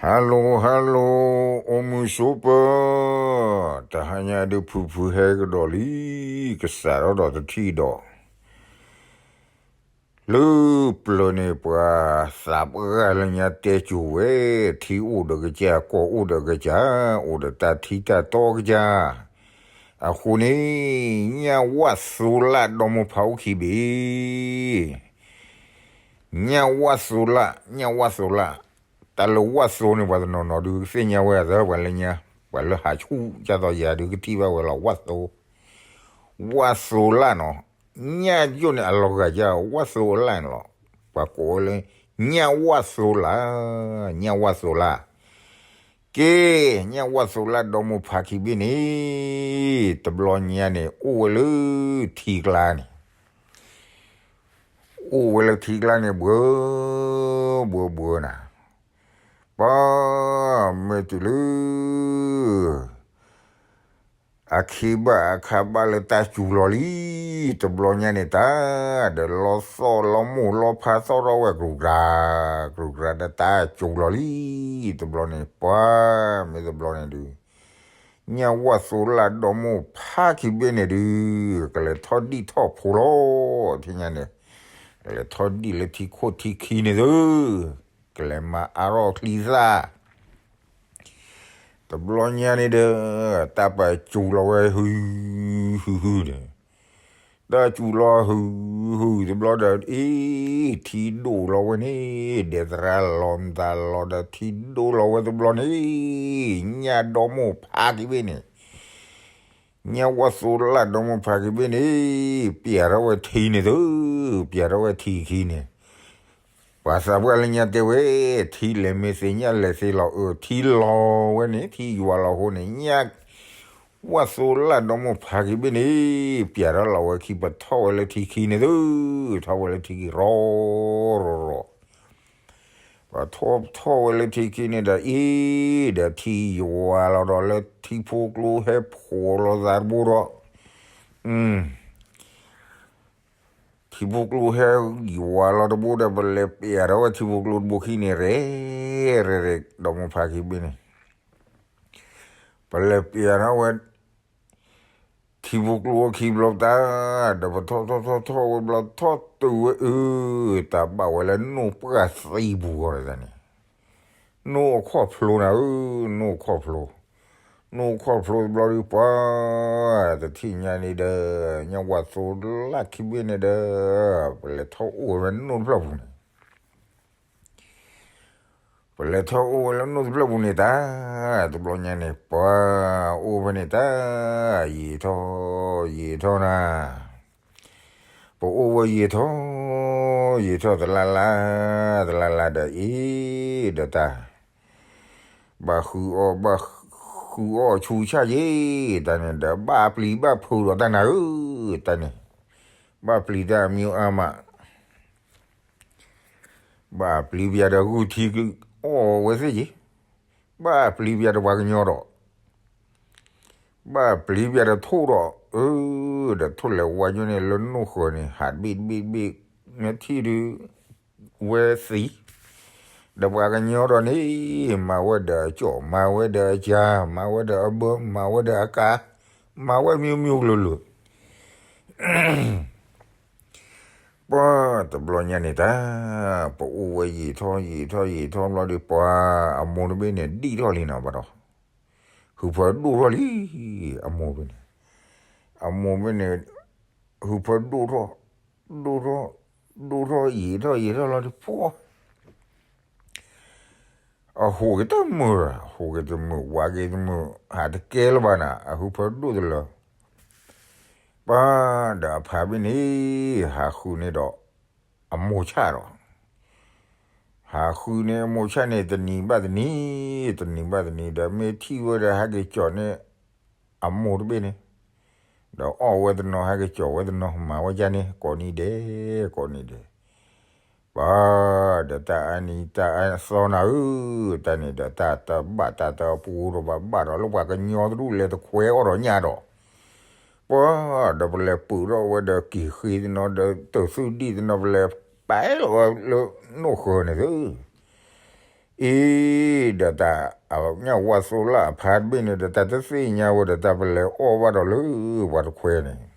Hello hello, အိၣ်မုာ်ဆိးပၢၢ်, တဟါညါဒုးဖုဖုဟဲကဒီးလံ, ကစးထီၣ်ဒီးတထံၣ်ဒီး လၢပျၢၤန့ၣ် ပှၤသးပှၢ်လၢညါတဲစိၤဝဲ, ထံအိၣ်ဒီးကစၢ်, ကီၢ်အိၣ်ဒီးကစၢ်, အိၣ်ဒီးတၢ်ထံတၢ်တီကစၢ်, အဃိန့ၣ် ညၣ်ဝၣ်သိလၣ်ဒီမိၢ်ဖါအိၣ်ခံဘ့ၣ် ညၣ်ဝၣ်သိလၣ်, ညၣ်ဝၣ်သိလၣ်, တၢ်လၢဝၣ်သိန့ၣ် ပှၤတနီၤနီၤဒုးကသ့ၣ်ညါဝဲအသး, ပှၤလၢညါ, ပှၤလၢဟးဆူၣ်ကၢ်သိးယၤဒုးကထံၣ်ဘၣ်ဝဲလီၤ, ဝၣ်သိ, ဝၣ်သိလၣ်နီၤ, ညၣ်ယိၣ်န့ၣ်အလီၤဂာ်ယၤ, ဝၣ်သိအလၣ်န့ၣ်လီၤ, ပှၤကိးဝဲလၢ ညၣ်ဝၣ်သိလၣ်, ညၣ်ဝၣ်သိလၣ် ကဲ, ညၣ်ဝၣ်သိလၣ်ဒီမိၢ်ဖါခံဘ့ၣ်န့ၣ်, တဘျီညါန့ၣ် အိၣ်ဝဲလၢထံကျါန့ၣ်, အိၣ်ဝဲလၢထံကျါန့ၣ် ဘှၢ, ဘှၢဘှၢနၤ, ပှၤမ့ၢ်တုၤလၢ အခ့ဘၣ်အခါဘၣ်လၢတၢ်စူၤလီၤလံ, တဘျီညါန့ၣ်တၢ်, ဒီးလီသီၣ်လီမိၢ်လီဖါသီၣ်ထီၣ်ဝဲကြူးကြၤ, ကြူးကြၤဒီးတၢ်စူၤလီၤလံ, တဘျီန့ၣ် ပှၤမ့ၢ်တဘျီန့ၣ်ဒုး, ညၣ်ဝၣ်သိလၣ်ဒီမိၢ်ဖါခံဘ့ၣ်န့ၣ်ဒုး, ကလဲၤထီၣ်ဒံၣ်ထီၣ်ဖိလီၤ, ထံၣ်ညါန့ၣ်, ကလဲၤထီၣ်ဒံၣ်လၢထံခိၣ်ထံခံန့ၣ်သု, ကလဲၤမၤအါထီၣ်ချံသၣ် တဘျီညါန့ၣ်ဒီး, တၢ်ပာ်စူၤလီၤဝဲဟု, ဟုဟုန့ၣ်, တၢ်စူၤလီၤဟုဟုတဘျီဒီး, အ့, ထံဒိၣ်လီၤဝဲန့ၣ်, ဒဲးသရၣ်လီၤမတၤလီၤဒီးထံဒိၣ်လီၤဝဲတဘျီန့ၣ်, ညၣ်ဒီမိၢ်ဖါခံဘ့ၣ်န့ၣ်, ညၣ်ဝၣ်သိလၣ်ဒီမိၢ်ဖါခံဘ့ၣ်န့ၣ်, ပျဲထီၣ်ဝဲထံန့ၣ်သု, ပျဲထီၣ်ဝဲထံခံန့ၣ် ပှၤသးပှၢ်လၢညါတဲဝဲ, ထံလဲၤမ့ၢ်သ့ၣ်ညၣ်လဲၤသ့လီၤ, အၢ ထံလီၤဝဲန့ၣ်, ထံယွၤလီၤအဃိန့ၣ်, ညၣ်ဝၣ်သိလၣ်ဒီမိၢ်ဖါခံဘ့ၣ်န့ၣ်, ပျဲထီၣ်လီၤဝဲခံ ပထီၣ်ဝဲလၢထံခံန့ၣ်သု, ထီၣ်ဝဲလၢထံခံရီၤရီၤရီၤ, ပထီၣ်ထီၣ်ဝဲလၢထံခံန့ၣ်ဒီးအံၤ, ဒီးထံယွၤလီၤဒီးလၢထံဖိကျိဟဲဖှိၣ်လီၤသးတဘိဒီး, ထံဖိကျိဟဲယွၤလီၤတဘိဒီး ပလဲၤပျဲထီၣ်ဝဲထံဖိကျိတဘိခံန့ၣ် ရဲၣ်, ရဲၣ်ရဲၣ် ဒီမိၢ်ဖါခံဘ့ၣ်န့ၣ်, ပလဲၤပျဲထီၣ်ဝဲ ထံဖိကျိခံဘျီတၢ်, ဒီးပထီၣ်ထီၣ်ထီၣ်ထီၣ်ဝဲဘျီ ထီၣ်တုၤဝဲအၢ, တၢ်ဘၣ်ဝဲလၢနိၣ်ပှၢ်သံပူၤဂီၢ်တန့ၣ်, နိၣ်အခီၣ်ဖျိနၤဧၢ, နိၣ်အခီၣ်ဖျိ, နိၣ်အခီၣ်ဖျိတဘျီဒီး ပှၤ တထံၣ်ညါန့ၣ်ဒီး, ညၣ်ဝၣ်သိလၣ်ခံဘ့ၣ်န့ၣ်ဒီး, ပလဲၤထီၣ်အိၣ်ဝဲဖဲနိၣ်တဖျၢၣ်ပူၤန့ၣ်, ပလဲၤထီၣ်အိၣ်ဝဲလၢနိၣ်တဖျၢၣ်ပူၤန့ၣ်တၢ်, တဘျီညါန့ၣ် ပှၤအိၣ်ဖဲန့ၣ်တၢ်, ယံာ်ထီၣ်ယံာ်ထီၣ်နၤ, ပအိၣ်ဝဲယံာ်ထီၣ်, ယံာ်ထီၣ်တလါလါ, တလါလါဒီးအံၤ, ဒီးတၢ် ဘၣ်ဃုအီၣ်ဘၣ်ဃုအီၣ်ဆူၣ်ဆၣ်ယံၤ, တၢ်န့ၣ်ဒီး ဘၣ်ပျံၤဘၣ်ဖုးဒီးတၢ်နၤဧၢ, တၢ်န့ၣ်, ဘၣ်ပျံၤတၢ်အမံၤအါမး, ဘၣ်ပျံၤပျးဒီးဂုၢ်ထံအီၣ်ဝဲသ့ၣ်ယံၤ, ဘၣ်ပျံၤပျးဒီးပှၤကညီဒီး, ဘၣ်ပျံၤပျးဒီးထိၣ်ဒီး, အၢ, ဒီးထိၣ်လဲၤဝါယိၣ်န့ၣ်လၢနိၣ်ဃၢၤန့ၣ် ဟးတဘ့ၣ်တဘ့ၣ်တဘ့ၣ်, နထံၣ်ဒုး ဝဲသံ, ဒီးပှၤကညီဒီးန့ၣ်, မၤဝဲဒီးအကၠီၣ်, မၤဝဲဒီးအကၢ်, မၤဝဲဒီးအဘၢ, မၤဝဲဒီးအကါ, မၤဝဲမံၤမံၤကလုာ်ကလုာ်, ပှၤတဘျီညါန့ၣ်တၢ်, ပအိၣ်ဝဲယံာ်ထီၣ်ယံာ်ထီၣ်ယံာ်ထီၣ်ဘျီဒီး ပှၤအမိၢ်တဘ့ၣ်န့ၣ် ဒံၣ်ထီၣ်လံနီၤဘၣ်ဒီး, ဟုဖၢဒိၣ်ထီၣ်လံ, အမိၢ်ဘ့ၣ်န့ၣ်, အမိၢ်ဘ့ၣ်န့ၣ်, ဟုဖၢဒိၣ်ထီၣ်, ဒိၣ်ထီၣ်, ဒိၣ်ထီၣ်ယံာ်ထီၣ်ယံာ်ထီၣ်လီၤဒီး ပှၤ အဟူးက့ၤတမုာ်, ဟူးက့ၤတမုာ်, ဝးက့ၤတမုာ်, ဟးတကဲလၢၤဘၣ်နၤ, အဟုဖၢဒိၣ်တလၢာ်, ပှၤဒီးအဖါဘ့ၣ်န့ၣ်, ဟးဃုန့ၢ်ဒီးအမိၢ်ဆၣ်ဒီး, ဟးဃုန့ၢ်အမိၢ်ဆၣ်န့ၣ် တနံၤဘၣ်တနံၤ, တနံၤဘၣ်တနံၤဒီး မ့ၢ်ထံၣ်ဝဲဒီး ဟဲက့ၤကၠီၣ်န့ၢ်အမိၢ်တဘ့ၣ်န့ၣ်, ဒီးအီၣ်ဝဲတနီၤ ဟဲက့ၤကၠီၣ်ဝဲတနီၤ မၤဝဲဒ်န့ၣ် ကိးနံၤဒဲး, ကိးနံၤဒဲး ပှၤဒီးတၢ်အါနံၤတၢ်အါသီနၤဧၢ, တၢ်န့ၣ်ဒီးတၢ်တဘၣ်တၢ်တပူၤဒီးဘၣ်ဘၣ်ဒီး လၢပှၤကညီတဒူၣ်လဲၤတခွဲးအီၣ်ဒီးညၣ်ဒီး, ပှၤဒီးပလဲၤပၢၢ်ထီၣ်ဝဲဒီးက့ၤဃ့တနီၤဒီးတၢ်သုးဒံၣ်တနီၤ ပလဲၤပာ်လီၤဝဲလၢနိၣ်ဃၢၤန့ၣ်သု အ့ ဒီးတၢ် အညၣ်ဝါသိလၢအဖါတဘ့ၣ်န့ၣ်ဒီး တၢ်တသ့ၣ်ညါဝဲဒီး တၢ်ပလဲၤအီၣ်ဘၣ်ဒီးလၢပှၤတခွဲန့ၣ်,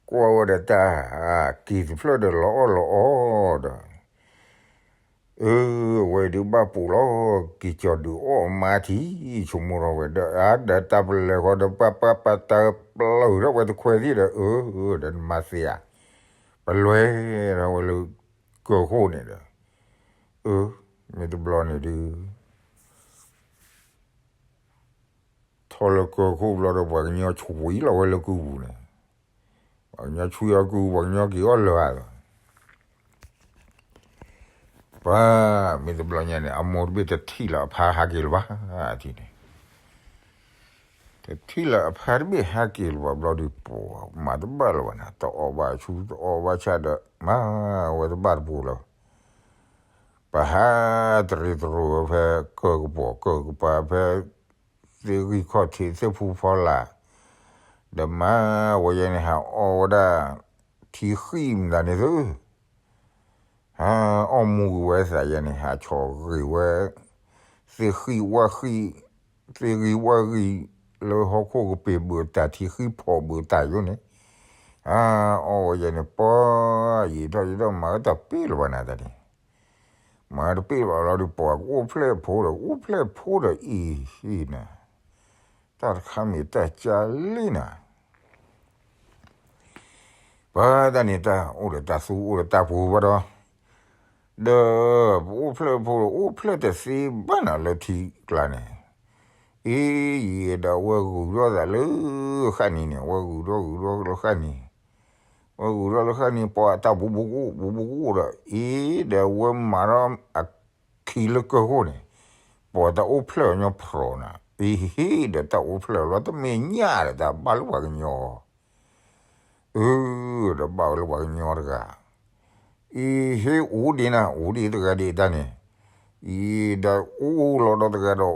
ကွၢ်ဝဲဒီးတၢ်က့ၤတဖျၢၣ်ဒီးလီၤအီၣ်လီၤအီဒီး, အၢ ဝဲဒုးဘၣ်ပူၤလီၤ, က့ၤကၠီၤဒုးအီၣ်မါထံ ဆိကမိၣ်ထီၣ်ဝဲဒီး အါ ဒီးတၢ်ပလဲၤဃီဒီး ပၢ်ပၢ်ပၢ်တၢ်ပျၢၤထီၣ်ဝဲတခွဲသ့ၣ်ဒီး အၢ ဒီးနမၤသ့ဧါ, ပလဲၤထီၣ်ဝဲလၢကၢၢ်ခိၣ်န့ၣ်ဒီး, အၢ မ့ၢ်တဘျီန့ၣ်ဒုး ထီၣ်လၢကၢၢ်ခိၣ်ဘျီဒီး ပှၤကညီဆှံလီၤဝဲလၢကုပူၤန့ၣ်, ပှၤကညီဆှံအီၤကု ပှၤကညီက့ၤအီၣ်လၢၤဧါလီၤ. ပှၤ မ့ၢ်တဘျီညါန့ၣ် အမိၢ်တဘ့ၣ်တထံၣ်လၢအဖါဟးက့ၤလၢၤဘၣ်, ထံၣ်န့ၣ်, တထံၣ်လၢအဖါတဘ့ၣ်ဟးက့ၤလၢၤဘၣ်ဘျီဒီး ပှၤမၤတဘၣ်လၢၤဘၣ်န့ၣ် တအီၣ်ဘၣ်ဆူတအီၣ်ဘၣ်ဆၣ်ဒီး မၤဝဲတဘၣ်တပူၤလၢၤ, ပဟးတရံးတရိးဝဲဖဲ ကၢၢ်ကပီၤကၢၢ်ကပၤဖဲ သ့ၣ်ဂံၢ်ခီၣ်ထံးသ့ၣ်ဖူဖီလာ်, ဒီးမၤဝဲယဲန့ၣ် ဟးအီၣ်ဝဲဒၣ် ထံဃံၣ်မတၤန့ၣ်သု, ဟးအီၣ်မူက့ၤဝဲသးယဲန့ၣ် ဟးဆီၣ်ဂ့ၤဝဲ သ့ၣ်ဃံၣ်ဝၣ်ဃံၣ်, သ့ၣ်ဂံၢ်ဝၣ်ဂံၢ် လၢဟီၣ်ခိၣ်ကပ့ၤဘုးတၢ် ထံဃံၣ်ဖီၣ်ဘုးတၢ်ယိန့ၣ်, ဟးအီၣ်ဝဲယဲန့ၣ် ပှၤ ယံာ်ထီၣ်ယံာ်ထီၣ် မၤဝဲတၢ်ပ့ၢ်လၢၤဘၣ်နၤတၢ်န့ၣ်, မၤတပ့ၢ်ဘၣ်လီၤဒီး ပှၤကအိၣ်ဖျဲၣ်ဖိဒီး အိၣ်ဖျဲၣ်ဖိဒီးအံၤနၤ, တၢ်တခါမ့ၢ်တၢ်ကၢ်လံနၤ, ပှၤတၢ်န့ၣ်တၢ်အိၣ်ဒီးတၢ်သူအိၣ်ဒီးတၢ်ပူၤဘၣ်ဒီး, ဒီးပအိၣ်ဖျဲၣ်ဖိဒီး အိၣ်ဖျဲၣ်တသ့ဘၣ်နၤလၢထံကျါန့ၣ်, အ့ ယံာ်ဒီးဝဲဂုာ်ထီၣ်သးလၢဃၣ်နံၤန့ၣ် ဝဲဂုာ်ထီၣ်ဂုာ်ထီၣ်လၢဃၣ်နံၤ ဝဲဂုာ်ထီၣ်လၢဃၣ်နံၤ ပှၤတၢ်ဘူးဘူးကအိၣ်ဘူးဘူးကအိၣ်ဒီး အ့ ဒီးဝဲမၤထီၣ်အခံလၢကၢၢ်ခိၣ်န့ၣ်, ပှၤတၢ်အိၣ်ဖျဲၣ်အီၤညီဖျိးနၤ, အ့ဟ့ၣ်ဒီးတၢ်အိၣ်ဖျဲၣ်လီၤ တမ့ၢ်ညၣ်ဒီးတၢ်ဘၣ်လၢပှၤကညီ အၢ ဒီးဘၣ်ဝဲလၢပှၤကညီတဂၤ, အံၤဟ့ၣ်အိၣ်ဒံးနၤ အိၣ်ဒံးတဂၤဒံးတၢ်န့ၣ်, အံၤဒီးအိၣ်လီၤဒီးတဂၤဒီးအိၣ်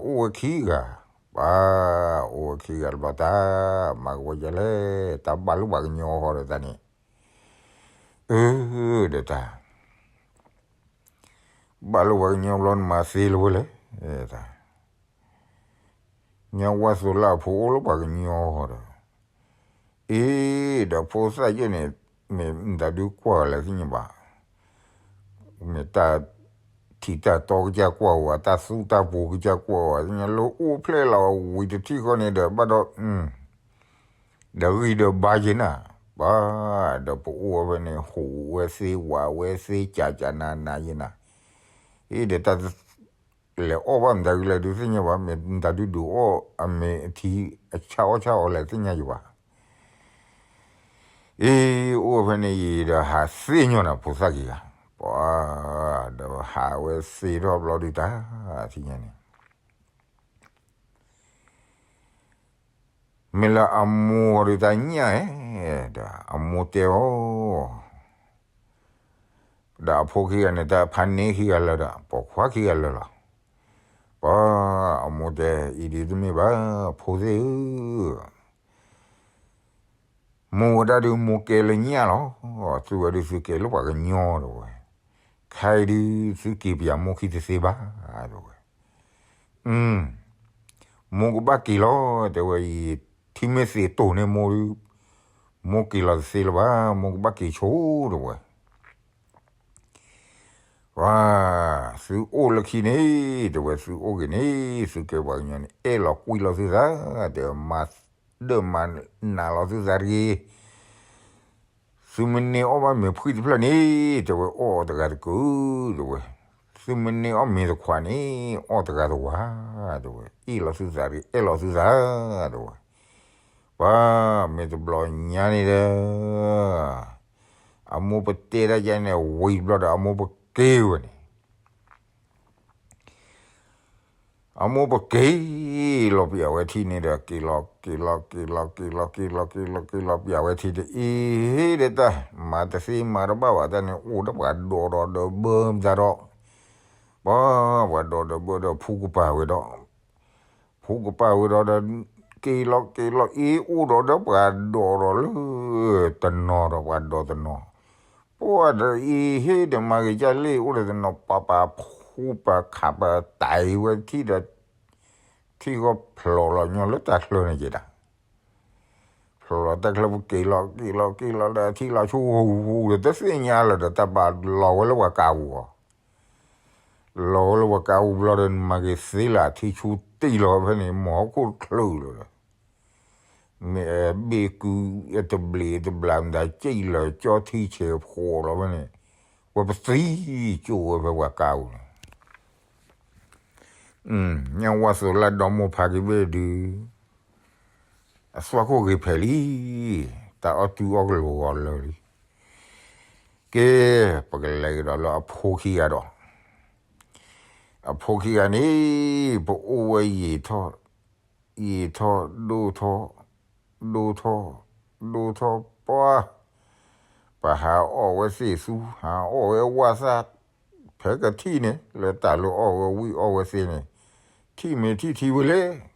ဝဲခံဂၤ, ပှၤ အိၣ်ဝဲခံဂၤတဘျီတၢ်, မၤကဝဲယလဲၣ်, တၢ်ဘၣ်လၢပှၤကညီဃီဒီးတၢ်န့ၣ်, အၢ ဒီးတၢ် ဘၣ်လၢပှၤကညီဘျီနမၤသ့လၢၤဝဲလဲၣ်, တၢ် ညၣ်ဝါသိလၢအဖိအိၣ်လၢပှၤကညီဃီဒီး, အ့ ဒီးဖိသၣ်ယဲၢ်န့ၣ် မ့ၢ်မတၤဒုးကွၢ်လဲၣ်သ့ၣ်ညါဘၣ်, မ့ၢ်တၢ်ထံၣ်တၢ်တီကစၢ်ကွၢ်ဝဲ တၢ်သူတၢ်ပူၤကစၢ်ကွၢ်ဝဲ သ့ၣ်ညါလၢအိၣ်ဖျဲၣ်လီၤဝံၤတထံၣ်ဃီန့ၣ်ဒီး ဘၣ်ဒီး ဒီးဂံၢ်ဒီးဘါယဲနၤ, ပှၤ ဒီးပအိၣ်ဝဲဖဲန့ၣ် ဟူးဝဲသ့ဝးဝဲသ့ ကၠးကၠးနးနးယဲနၤ, အ့ ဒီးတၢ် လဲၤအီၣ်ဘၣ်မတၤဒုလဲၣ်ဒုးသ့ၣ်ညါဘၣ်, မ့ၢ်မတၤဒုဒုးအီၣ် အမ့ၢ်အထံအဆၣ်အီၣ်ဆၣ်အီၤလဲၣ်သ့ၣ်ညါယဘၣ်. အ့ အိၣ်ဖဲန့ၣ်အံၤဒီးဟးသ့ၣ်ညီနၤ ဖိသၣ်ခံဂၤ, ပှၤ ဒီးဟးဝဲသ့ထီၣ်ဘျီဒုးတၢ် ထံၣ်ညါန့ၣ် မ့ၢ်လၢအမိၢ်ဒုးတၢ်ညၣ်ဧဲ, ဒီးအမိၢ်တဲအီၤ, ဒီးအဖိခံဂၤန့ၣ် တၢ်ဖးန့ၢ်ခံဂၤလၢာ်ဒီး ပိာ်ခွါခံဂၤလၢာ်လီၤ. ပှၤအမိၢ်တဲ, အံၤဒုးတမ့ၢ်ဘၣ် ဖိသ့ၣ်ဧၢ, မိၢ်ဝဲဒၣ်ဒုးမိၢ်ကဲလၢညၣ်လီၤ, သုဝဲဒုးသုကဲလၢပှၤကညီတဝဲ, ခဲအံၤဒုးသုက့ၤပယၤမိၢ်ခံတသ့ဘၣ် တဝဲ မိၢ်ကဘၣ်က့ၤလီၤ တဲဝဲအံၤ, ထံမ့ၢ်သ့တိၢ်န့ၢ်မိၢ်ဒုး, မိၢ်က့ၤလီၤတသ့လၢၤဘၣ်, မိၢ်ကဘၣ်က့ၤဆိ တဝဲ. ပှၤ သုအိၣ်လၢခံန့ၣ် တဲဝဲ, သုအိၣ်က့ၤန့ၣ် သုကဲပှၤကညီန့ၣ် အဲၣ်လီၤကွံလီၤသုသး, တဲဝဲ, မၤဒၢၣ်မၤနးလီၤသုသးတဂ့ၤ. သုမ့ၢ်န့ၢ်အီၣ်ဘၣ်မ့ၤဖှံတဖျၢၣ်န့ၣ် တဲဝဲ, အီၣ်တဂၤတကု, တဲဝဲ. သုမ့ၢ်န့ၢ်အီၣ်မ့ၤတခွးန့ၣ် အီၣ်တဂၤတဝၤ, တဲဝဲ. အ့ၣ်လီၤသုသးတဂ့ၤ, အဲၣ်လီၤသုသး, တဲဝဲ. ပှၤ မ့ၢ်တဘျီညါန့ၣ်ဒီး အမိၢ်ပတဲတၢ်ယါန့ၣ် ဝံၤတဘျီဒီး အမိၢ်ပက့ၤဝဲန့ၣ် အမိၢ်ပက့ၤလီၤပျးဝဲထံန့ၣ်ဒီး က့ၤလီၤ က့ၤလီၤ က့ၤလီၤ က့ၤလီၤ က့ၤလီၤ က့ၤလီၤ က့ၤလီၤပျးဝဲထံဒီး အ့ ဒီးတၢ် မၤတသ့မၤတဘၣ်ဘၣ်တၢ်န့ၣ် အိၣ်ဒီးပှၤဒီးဒီးဘၢမတၤဒီး ပှၤ ပှၤဒီးဒီးဘၢဒီးဖူကပၤဝဲဒီး ဖူကပၤဝဲဒီးဒီး က့ၤလီၤ က့ၤလီၤ အ့ အိၣ်ဒီးဒီးပှၤဒီးဒီးလၢတနီၤဒီးပှၤဒီးတနီၤ ပှၤဒီးအ့ဟ့ၣ်ဒီးမၤဂ့ၤကၢ်လ့ၣ် အိၣ်ဒီးတနီၤပၤပၤဖူ ပှၤအိၣ်ပှၤခးပှၤတၢ်အံၤဝဲထံၣ်ဒီး ထံၣ်ဂီၢ်ဖျိးလီၤညီလၢတၢ်ချၢန့ၣ်က့ၤဒၣ် ဖျိးလီၤတၢ်ချၢပူၤ က့ၤလီၤက့ၤလီၤက့ၤလီၤဒီးထံၣ်လီၤဆူဟူးဟူးဒီး တသ့ၣ်ညါလၢၤဒီး တၢ်ဘၣ်လီၤဝဲလၢပှၤကါပူၤအီၤ လီၤဝဲလၢပှၤကါပူၤဘျီဒီး နမၤက့ၤသ့လၢထံဆူတံၢ်လီၤဖဲန့ၣ် မီၤဟီၣ်ခိၣ်ချၢလီၤဒီး မ့ၢ်ဘ့ၣ်ကုတဘျံးတဘျၣ်မတၤ ကၠံၣ်လၢာ်ကၠီထံဆဲးဖိးလီၤဖဲန့ၣ် ဝဲပသံကၠိဝဲဖဲပှၤကါပူၤန့ၣ် ညၣ်ဝါသိးလၢဒီမိၢ်ဖးက့ၤဘ့ၣ်ဒုး အသွၣ်ခိၣ်ဂ့ၤဖဲးလံ, တၢ်အီၣ်တူၢ်အီၣ်ကလိၤဂီၤလၢာ်လံ. ကဲ, ပကလဲၤကဒီးလၢအဖိခံဂၤဒီး, အဖိခံဂၤန့ၣ် ပအိၣ်ဝဲယံာ်ထီၣ်, ယံာ်ထီၣ်ဒိၣ်ထီၣ်, ဒိၣ်ထီၣ်, ဒိၣ်ထီၣ်ပှၢ်, ပဟးအီၣ်ဝဲသ့ၣ်သူ, ဟးအီၣ်ဝဲဝၣ်သၣ်, ဖဲကထံၣ်န့ၣ် လၢတၢ်လၢအီၣ်ဝဲဝံၣ်အီၣ်ဝဲသ့ၣ်န့ၣ်, ထံၣ်မ့ၢ်ထံၣ်ထံဝဲလဲၣ်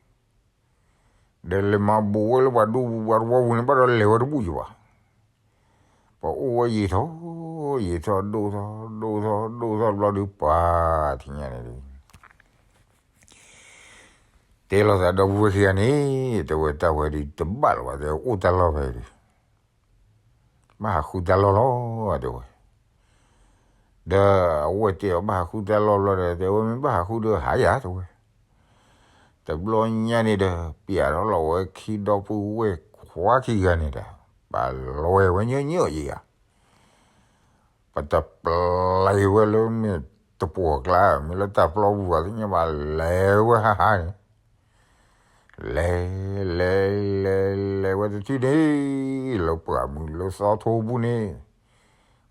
ဒီးလဲၤမၤဘူးဝဲလၢပှၤဒူပှၤသဝီပူၤန့ၣ် ဘၣ်ဒီးလဲၤဝဲတဘူၣ်ယဘၣ်. ပှၤအိၣ်ဝဲယံာ်ထီၣ်, ယံာ်ထီၣ်ဒိၣ်ထီၣ်, ဒိၣ်ထီၣ်ဒိၣ်ထီၣ်ဘျီဒုး ပှၤထံၣ်ညါန့ၣ်ဒုး တဲလိာ်သးဒီပုၢ်ဝဲၢ်ခံဂၤန့ၣ်, တဲဝဲတၢ်ဝဲဒုးတဘၣ်လၢၤဘၣ်, တဲအိၣ်တၢ်လီၢ်ဖဲဒုး ဘၣ်ဟးဃုတၢ်လီၢ်လီၤ, တဲဝဲ. ဒီးအဝဲတဲအီၤဘၣ်ဟးဃုတၢ်လီၢ်ဘျီဒီး တဲဝဲမ့ၢ်ဘၣ်ဟးဃုဒီးဟးယၤ တဲဝဲ. တဘျီညါန့ၣ်ဒီး ပျဲထီၣ်လီၤဝဲခံဒီပုၢ်ဝဲၢ်ခွါခံဂၤန့ၣ်ဒီး ပှၤလီၤဝဲညီညီယယၤ ပတပျဲဝဲလၢမ့ၢ်တပှီၢ်ကျါ မ့ၢ်လၢတၢ်ပျီပူၤဘၣ်သ့ၣ်ညါဘၣ် လဲၤဝဲဟးဟးန့ၣ် လဲၤ လဲၤ လဲၤ လဲၤဝဲတထံၣ်န့ၣ် လၢပှၢ်မုၢ်လၢသီထိပူၤန့ၣ်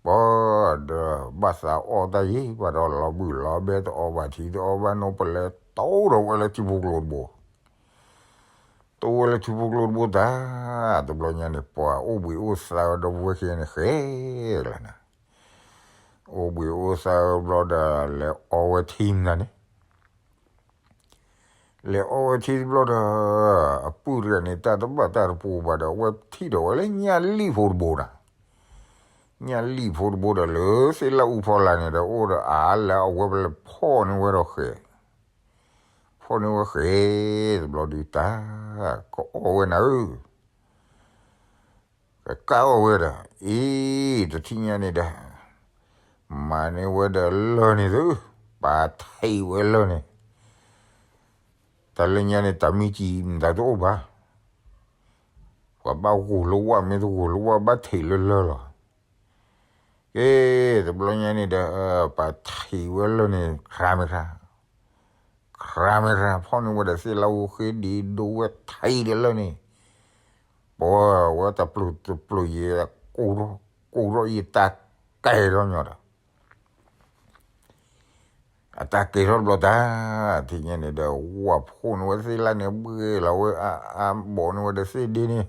ပှၤဒီးဘၣ်သးအီၣ်တၢ်ယံၤ ဘၣ်ဒီးလီၤဘုၣ်လီၤဘဲ တအီၣ်ဘၣ်ထံ တအီၣ်ဘၣ်နိ ပလဲၤတိၢ်ဒီးဝဲလၢထံဖိကျိတဘိ တိၢ်ဝဲလၢထံဖိကျိတဘိတၢ်, တဘျီညါန့ၣ် ပှၤအိၣ်ဘှံးအိၣ်သါဒီပုၢ်ဝဲၢ်ခံဂၤန့ၣ် ဃဲလၢာ်နၤ, အိၣ်ဘှံးအိၣ်သါဘျီဒီး လဲၤအီဝဲထံမနၤန့ၣ်, လဲၤအီဝဲထံတဘျီဒီး အပုၢ်တဂၤန့ၣ် တၢ်တဘၣ်တၢ်တပူၤဘၣ်ဒီး အဝဲထံၣ်ဒီးဝဲလၢညၣ်လံၣ်ဖိတဘိဒီး, ညၣ်လံၣ်ဖိတဘိဒီး လၢသ့ၣ်လၣ်အူဖီလာ်န့ၣ်ဒီး အိၣ်ဒီးအါလၢအဝဲပလဲၤဖီၣ်န့ၢ်ဝဲဒီးဃဲၤ, ဖီၣ်န့ၢ်ဝဲဃဲၤ တဘျီဒုးတၢ်, ကအီၣ်ဝဲနၤဧၢ ကကၢ်အီၣ်ဝဲဒီး အ့ တထံၣ်ညါန့ၣ်ဒီး မၤန့ၢ်ဝဲဒီးလၢၢ်န့ၣ်သု, ပာ်ထံးဝဲလၢၢ်န့ၣ်, တၢ်လၢညါန့ၣ် တၢ်မံကံမတၤတအိၣ်ဘၣ်, ပှၤဘၣ်ဂိၢ်လၢဝၣ် မ့ၢ်တဂိၢ်လၢဝၣ် ဘၣ်ထံးလၢလၢၢ်လီၤ. ကဲ, တဘျီညါန့ၣ်ဒီး ပာ်ထံးဝဲလၢၢ်န့ၣ် ခရါမ့ၢ်ခရါ ခရါမ့ၢ်ခရါ ဖီၣ်န့ၢ်ဝဲဒီးသ့ၣ်လၣ်အူဃ့ဒံး ဒိဝဲထံးဒီးလၢၢ်န့ၣ်, ပှၤဝဲတပျုာ်တပျုာ်ယဲ ကိၢ်ထီၣ်ကိၢ်ထီၣ်ယတၢ်ကဲထီၣ်ညီဒီး အတၢ်ကဲထီၣ်တဘျီတၢ်, ထံၣ်ညါန့ၣ်ဒီး ဝၣ်ဖီၣ်န့ၢ်ဝဲသ့ၣ်လၣ်န့ၣ် ဘှ့ၣ်လီၤဝဲအါအါ ဘိးန့ၢ်ဝဲဒီးသ့ၣ်ဒ့န့ၣ်,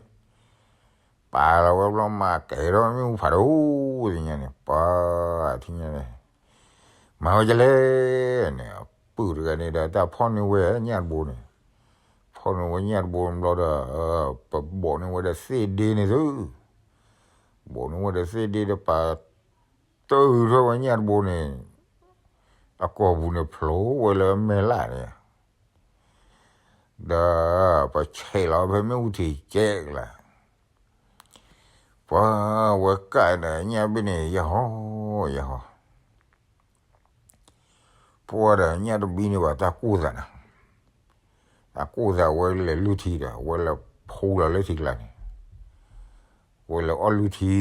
ပာ်လီၤဝဲဘျီ မၤကဲထီၣ်မ့ၣ်အူဖးဒိၣ်, ထံၣ်ညါန့ၣ် ပှၤထံၣ်ညါန့ၣ် မၤဝဲဒ်လဲၣ်န့ၣ် အပုၢ်တဂၤန့ၣ်ဒီး တၢ်ဖီၣ်န့ၢ်ဝဲညၣ်တဘိန့ၣ်, ဖီၣ်န့ၢ်ဝဲညၣ်တဘိဘျီဒီး ပဘိးန့ၢ်ဝဲဒီးသ့ၣ်ဒ့န့ၣ်သု, ဘိးန့ၢ်ဝဲဒီးသ့ၣ်ဒ့ဒီး ပာ်တၢၢ်ထီၣ်ဝဲညၣ်တဘိန့ၣ် အကိာ်ပူၤန့ၣ် ဖျိဝဲလၢမဲာ်လၢ်န့ၣ် ဒီးပဆဲးလီၤဖဲမ့ၣ်အူထံးကဲကလါ, ပှၤဝဲကၣ်ဒီးညၣ်တဘ့ၣ်န့ၣ် ယဟီ ယဟီ, ပှၤဒီးညၣ်တဘ့ၣ်န့ၣ်ဘၣ်တၢ်ကိၢ်သးနၤ, တၢ်ကိၢ်သးဝဲလဲၤလုၢ်ထံဒီး ဝဲလဲၤဖူလီၤလၢထံကျါန့ၣ်, ဝဲလဲၤအီၣ်လုၢ်ထံ,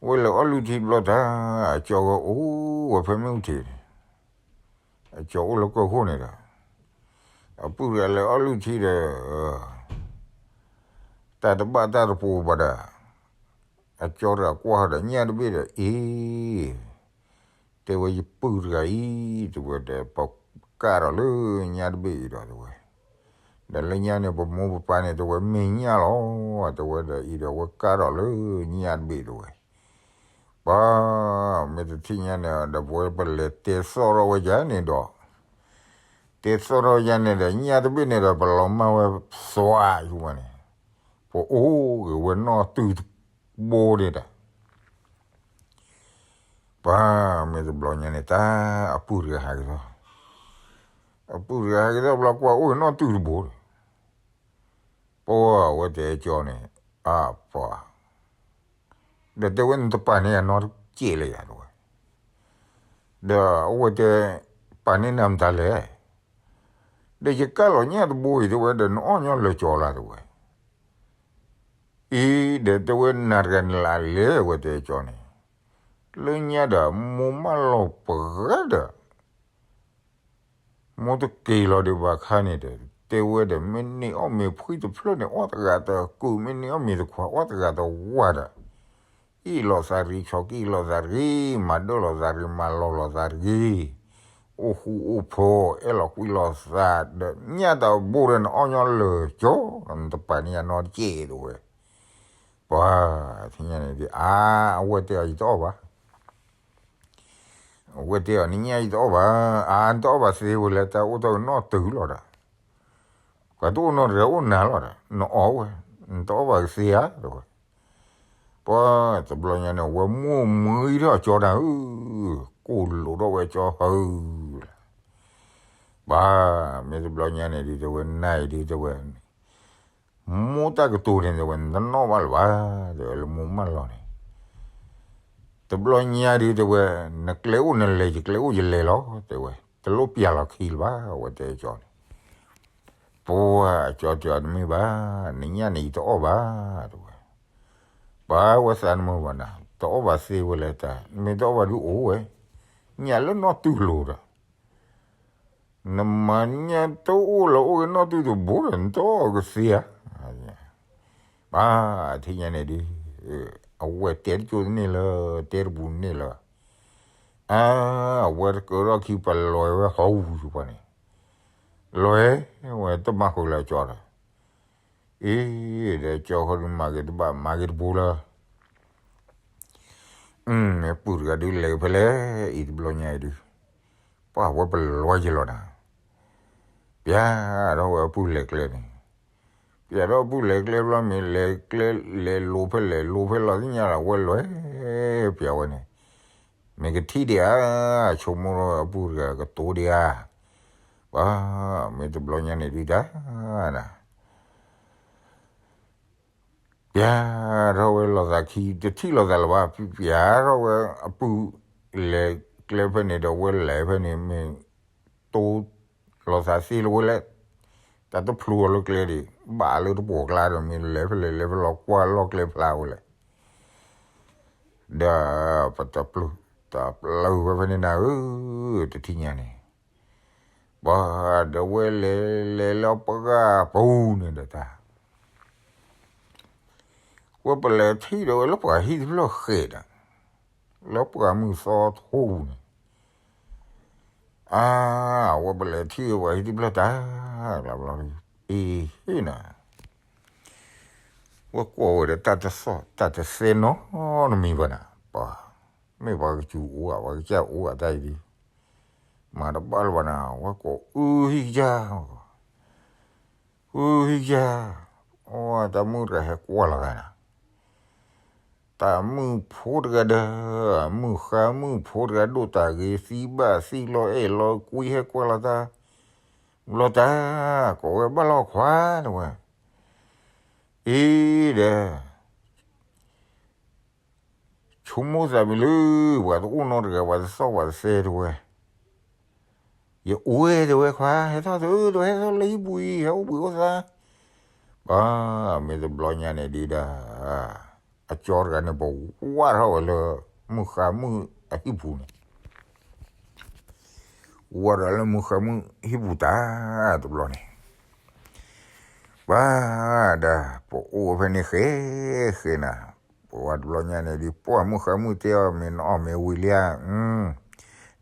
ဝဲလဲၤအီၣ်လုၢ်ထံဘျီတၢ်, အကၠီဝဲအိၣ်ဝဲဖဲမ့ၣ်အူထံးန့ၣ်, အကၠီအိၣ်လၢကၢၢ်ခိၣ်န့ၣ်ဒီး အပုၢ်တဂၤလဲၤအီၣ်လုၢ်ထံဒီး တၢ်တဘၣ်တၢ်တပူၤဘၣ်ဒီး အကၠီတဂၤကွၢ်ဒီးညၣ်တဘ့ၣ်ဒီး အ့ တဲဝဲယပုၢ်တဂၤအံၤ တဲဝဲဒီး ပကၣ်ဒီးလၢညၣ်တဘ့ၣ်အံၤဒီးတဲဝဲ, ဒီးလၢညါန့ၣ် ပမိၢ်ပပၢ်န့ၣ် တဲဝဲမ့ၢ်ညၣ်လီၤ, တဲဝဲဒီးအံၤဒီး ဝဲကၣ်ဒီးလၢညၣ်တဘ့ၣ်တဲဝဲ ပှၤမ့ၢ်တထံၣ်ညါန့ၣ်ဒီး ပဝဲပလဲၤတဲသီၣ်ထီၣ်ဝဲယၤန့ၣ်ဒီး, တဲသီၣ်ထီၣ်ယၤန့ၣ်ဒီး ညၣ်တဘ့ၣ်န့ၣ်ဒီး ပလီၤမၢ်ဝဲသွါယဝဲန့ၣ်, ပအိၣ်ဂ့ၤဝဲနီၢ်တုၤတဘိန့ၣ်ဒီး ပှၤမ့ၢ်တဘျီညါန့ၣ် တၢ်အပုၢ်တဂၤဟဲက့ၤထီၣ်, အပုၢ်တဂၤဟဲက့ၤထီၣ်ဘျီ ကွၢ်အိၣ်နီၢ်တူၢ်တဘိဒီး, ပှၤအဝဲတဲကၠီန့ၣ်, အပှၤ, ဒီးတဲဝဲ နတပာ်န့ၢ်ယၤနီတစဲးလၢၤယၤ တဲဝဲ, ဒီးအဝဲတဲ, ပာ်န့ၢ်နၤမတၤလဲၣ်, ဒီးယကၢ်လီၤညၣ်တဘိအံၤ တဲဝဲ ဒီးနအီၣ်ညီလၢာ်ကၠီလၢ် တဲဝဲ အံၤ ဒီးတဲဝဲ နၤတဂၤနလၢလဲၣ် အဝဲတဲကၠီန့ၣ်, လၢညါဒီး မိၢ်မၢလီၤပှဲၤဒီး, မိၢ်တက့ၤလီၤဒံးဘၣ်ခါန့ၣ်ဒီး တဲဝဲဒီး မ့ၢ်န့ၢ်အီၣ်မ့ၤဖှံတဖျၢၣ်န့ၣ် အီၣ်တဂၤတကုာ်, မ့ၢ်န့ၢ်အီၣ်မ့ၤတခွး အီၣ်တဂၤတဝါဒီး, အ့ၣ်လိာ်သးတဂ့ၤ, ဆီက့ၣ်လိာ်သးတဂ့ၤ, မၤဒၢၣ်လိာ်သးတဂ့ၤ, မၤလီၢ်လိာ်သးတဂ့ၤ, အိၣ်ဃူအိၣ်ဖိး, အဲၣ်လိာ်ကွံလိာ်သးဒီး ညၣ်တဘိဒီး နအီၣ်ညီလၢာ်ကၠီ, နတပာ်န့ၢ်ယၤနီတစဲး တဲဝဲ. ပှၤထံၣ်ညါန့ၣ်ဒ် အါ, အဝဲတဲအီၤ ယတအီၣ်ဘၣ်. အဝဲတဲအီၤ နညၣ်ယတအီၣ်ဘၣ်, အါ နတအီၣ်ဘၣ်သ့ဝဲလဲၣ်, တၢ်အိၣ်တၢ်ကနီၣ်တုၤလီၤဒီး, ပှၤတအိၣ်နီတဂၤအိၣ်နၤလီၤဒီး နအီၣ်ဝဲ, နတအီၣ်ဘၣ်ကသ့ဧါ တဲဝဲ. ပှၤတဘျီညါန့ၣ် အဝဲမိၢ်မံထီၣ်ကၠီတၢ်ဧၢ, ကိၢ်လိာ်ထီၣ်ဝဲကၠီဟၢလၢ် ဘၣ်, မ့ၢ်တဘျီညါန့ၣ်ဒ်တဲဝဲ နၤအံၤဒ်တဲဝဲ, မိၢ်တၢ်ကတိၤန့ၣ်တဲဝဲ နတနီၣ်ဘၣ်လၢၤဘၣ်, တဲဝဲလၢမိၢ်မၢလီၤန့ၣ်, တဘျီညါဒ်တဲဝဲ, နကျဲအိၣ်နလဲၤ ယကျဲအိၣ်ယလဲၤလီၤ တဲဝဲ, တလိၣ်ပျၢ်လီၤခံလၢၤဘၣ် အဝဲတဲကၠီန့ၣ်. ပှၤကၠီတဲအီၤ တမ့ၢ်ဘၣ်, နညၣ်န့ၣ်ယတအီၣ်ဘၣ် တဲဝဲ. ပှၤဝဲသးနမုာ်ဘၣ်နၤ, တအီၣ်ဘၣ်သ့ဝဲလဲၣ်တၢ်, မ့ၢ်တအီၣ်ဘၣ်ဒုးအိၣ်ဝဲ, ညၣ်လၢနီၢ်တူၢ်လိာ်ဒီး နမၤညၣ်တအိၣ်လၢၤ အိၣ်က့ၤနီၢ်တူၢ်တဘိဒီး နတအီၣ်ကသ့ဧါ. ဘၣ်, ထံၣ်ညါန့ၣ်ဒ်, အဝဲတဲတကၠိတန့ၢ်လၢၤ, တဲတပူၤန့ၢ်လၢၤ, အါ, အဝဲတကၢထီၣ်ခံ ပလီၤဝဲဟီၣ်ဝူၤပှၤန့ၣ်, လီၤဝဲတမၤဃုာ်လၢၤကၠီဒီး, အ့, ဒီးကၠီဃီဒုးမၤက့ၤတဘၣ် မၤက့ၤတဘိလၢ မ့ၢ်ပုၢ်တဂၤဒုးလဲၤဖဲလဲၣ်အံၤ တဘျီညါအံၤဒုး, ပှၤဝဲပလီၤယလီၤနၤ, ပျၢ်ထီၣ်ဝဲအပုၢ်လဲၤကျဲန့ၣ်, ပျၢ်ထီၣ်အပုၢ်လဲၤကျဲဘျီ မ့ၢ်လဲၤကျဲလဲၤလိၤဖဲလဲၣ် လိၤဖဲလီၤသ့ၣ်ညါလီၤ ဝဲလီၤ, ပျၢ်ဝဲန့ၣ်, မ့ၢ်ကထံၣ်ဒံးဧါ, ဆိကမိၣ်ထီၣ်အပုၢ်တဂၤကတိၤဒံးဧါ, ပှၤ, မ့ၢ်တဘျီညါန့ၣ်ဒုးတၢ် ပျၢ်ထီၣ်ဝဲလိာ်သးခံ တထံၣ်လိာ်သးလၢၤဘၣ်, ပျၢ်ထီၣ်ဝဲအပုၢ်လဲၤကျဲဖဲန့ၣ်ဒီး ဝဲလဲၤဖဲန့ၣ် မ့ၢ်တိၢ်လိာ်သးသ့လၢၤဝဲလဲၣ်, တၢ်တဖျိအီၤလၢကျဲဒံး ဘၣ်လၢတပိာ်ကျါဒီး မ့ၢ်လဲၤဖဲလဲၣ်လဲၤဖဲလဲၣ် ကွၢ်လီၢ်ကျဲဖျါဝဲလဲၣ်, ဒီးပတပျုၢ်တၢ်ပျၢ်ဝဲဖဲန့ၣ်နၤဧၢ, တထံၣ်ညါန့ၣ် ပှၤဒီးဝဲလဲၤလဲၤလၢပှၢ်ပူၤန့ၣ်ဒီးတၢ်, ဝဲပလဲၤထံၣ်ဒီးဝဲလၢပှၤဟံၣ်တဖျၢၣ်ဃဲးဒီး, လၢပှၢ်မုၢ်သီထူန့ၣ်, အါ, ဝဲပလဲၤထံၣ်ဝဲပှၤဟံၣ်တဖျၢၣ်တၢ်, လၢဘျီဒုး, အ့ဟ့ၣ်နၤ, ဝဲကွၢ်ဝဲဒီးတၢ်တသီၣ်တၢ်တသဲနီတမံၤဘၣ်နၤ, ပှၤ, မ့ၢ်ပှၤကစူၤအိၣ်ဧါ ပှၤကစၢ်အိၣ်ဧါတၢ်အံၤဒုး, မၤတဘၣ်လၢၤဘၣ်နၤ, ဝဲကိးအုဟံၣ်ကစၢ် အုဟံၣ်ကစၢ်, အတၢ်မုၣ်တဂၤဟဲကွၢ်လီၤဂၤနၤ, တၢ်မုၣ်ဖိတဂၤဒီး, မုၣ်ဃါမုၣ်ဖိတဂၤဒိၣ်တၢ်ဂ့ၤ သံဘၣ်သံလီၤအဲၣ်လီၤကွံ ဟဲကွၢ်လီၤတၢ်, ဘျီတၢ်, ကိးဝဲဘၣ်လီၤခွါ တဲဝဲ, အ့ဒီး ဆိကမိၣ်သးမံၤလၢ ပှၤတအိၣ်နီတဂၤ ပှၤတသီၣ်ပှၤတသဲ တဲဝဲ, ယအိၣ်ဝဲ တဲဝဲခွါ ဟဲထီၣ်သု တဲဝဲ ဟဲထီၣ်လၢဟံၣ်ပူၤအံၤ ဟဲအိၣ်ဘှံးအိၣ်သါ, ပှၤ, မ့ၢ်တဘျီညါန့ၣ်ဒုးဒီး, အကၠီတဂၤန့ၣ် ပဝၢ်ထီၣ်ဝဲလၢ မုၣ်ဃါမုၣ်အဟံၣ်ပူၤန့ၣ်, ဝၢ်ဒီးလၢမုၣ်ဃါမုၣ်ဟံၣ်ပူၤတၢ်, တဘျီန့ၣ် ပှၤဒီး ပအိၣ်ဖဲန့ၣ်ဃဲဃဲနၤ, ပဝဲတဘျီညါန့ၣ်ဒုး ပှၢ်မုၣ်ဃါမုၣ်တဲအီၤ မ့ၢ်နအီၣ်မ့ၢ်ဝံၤလံဧါ,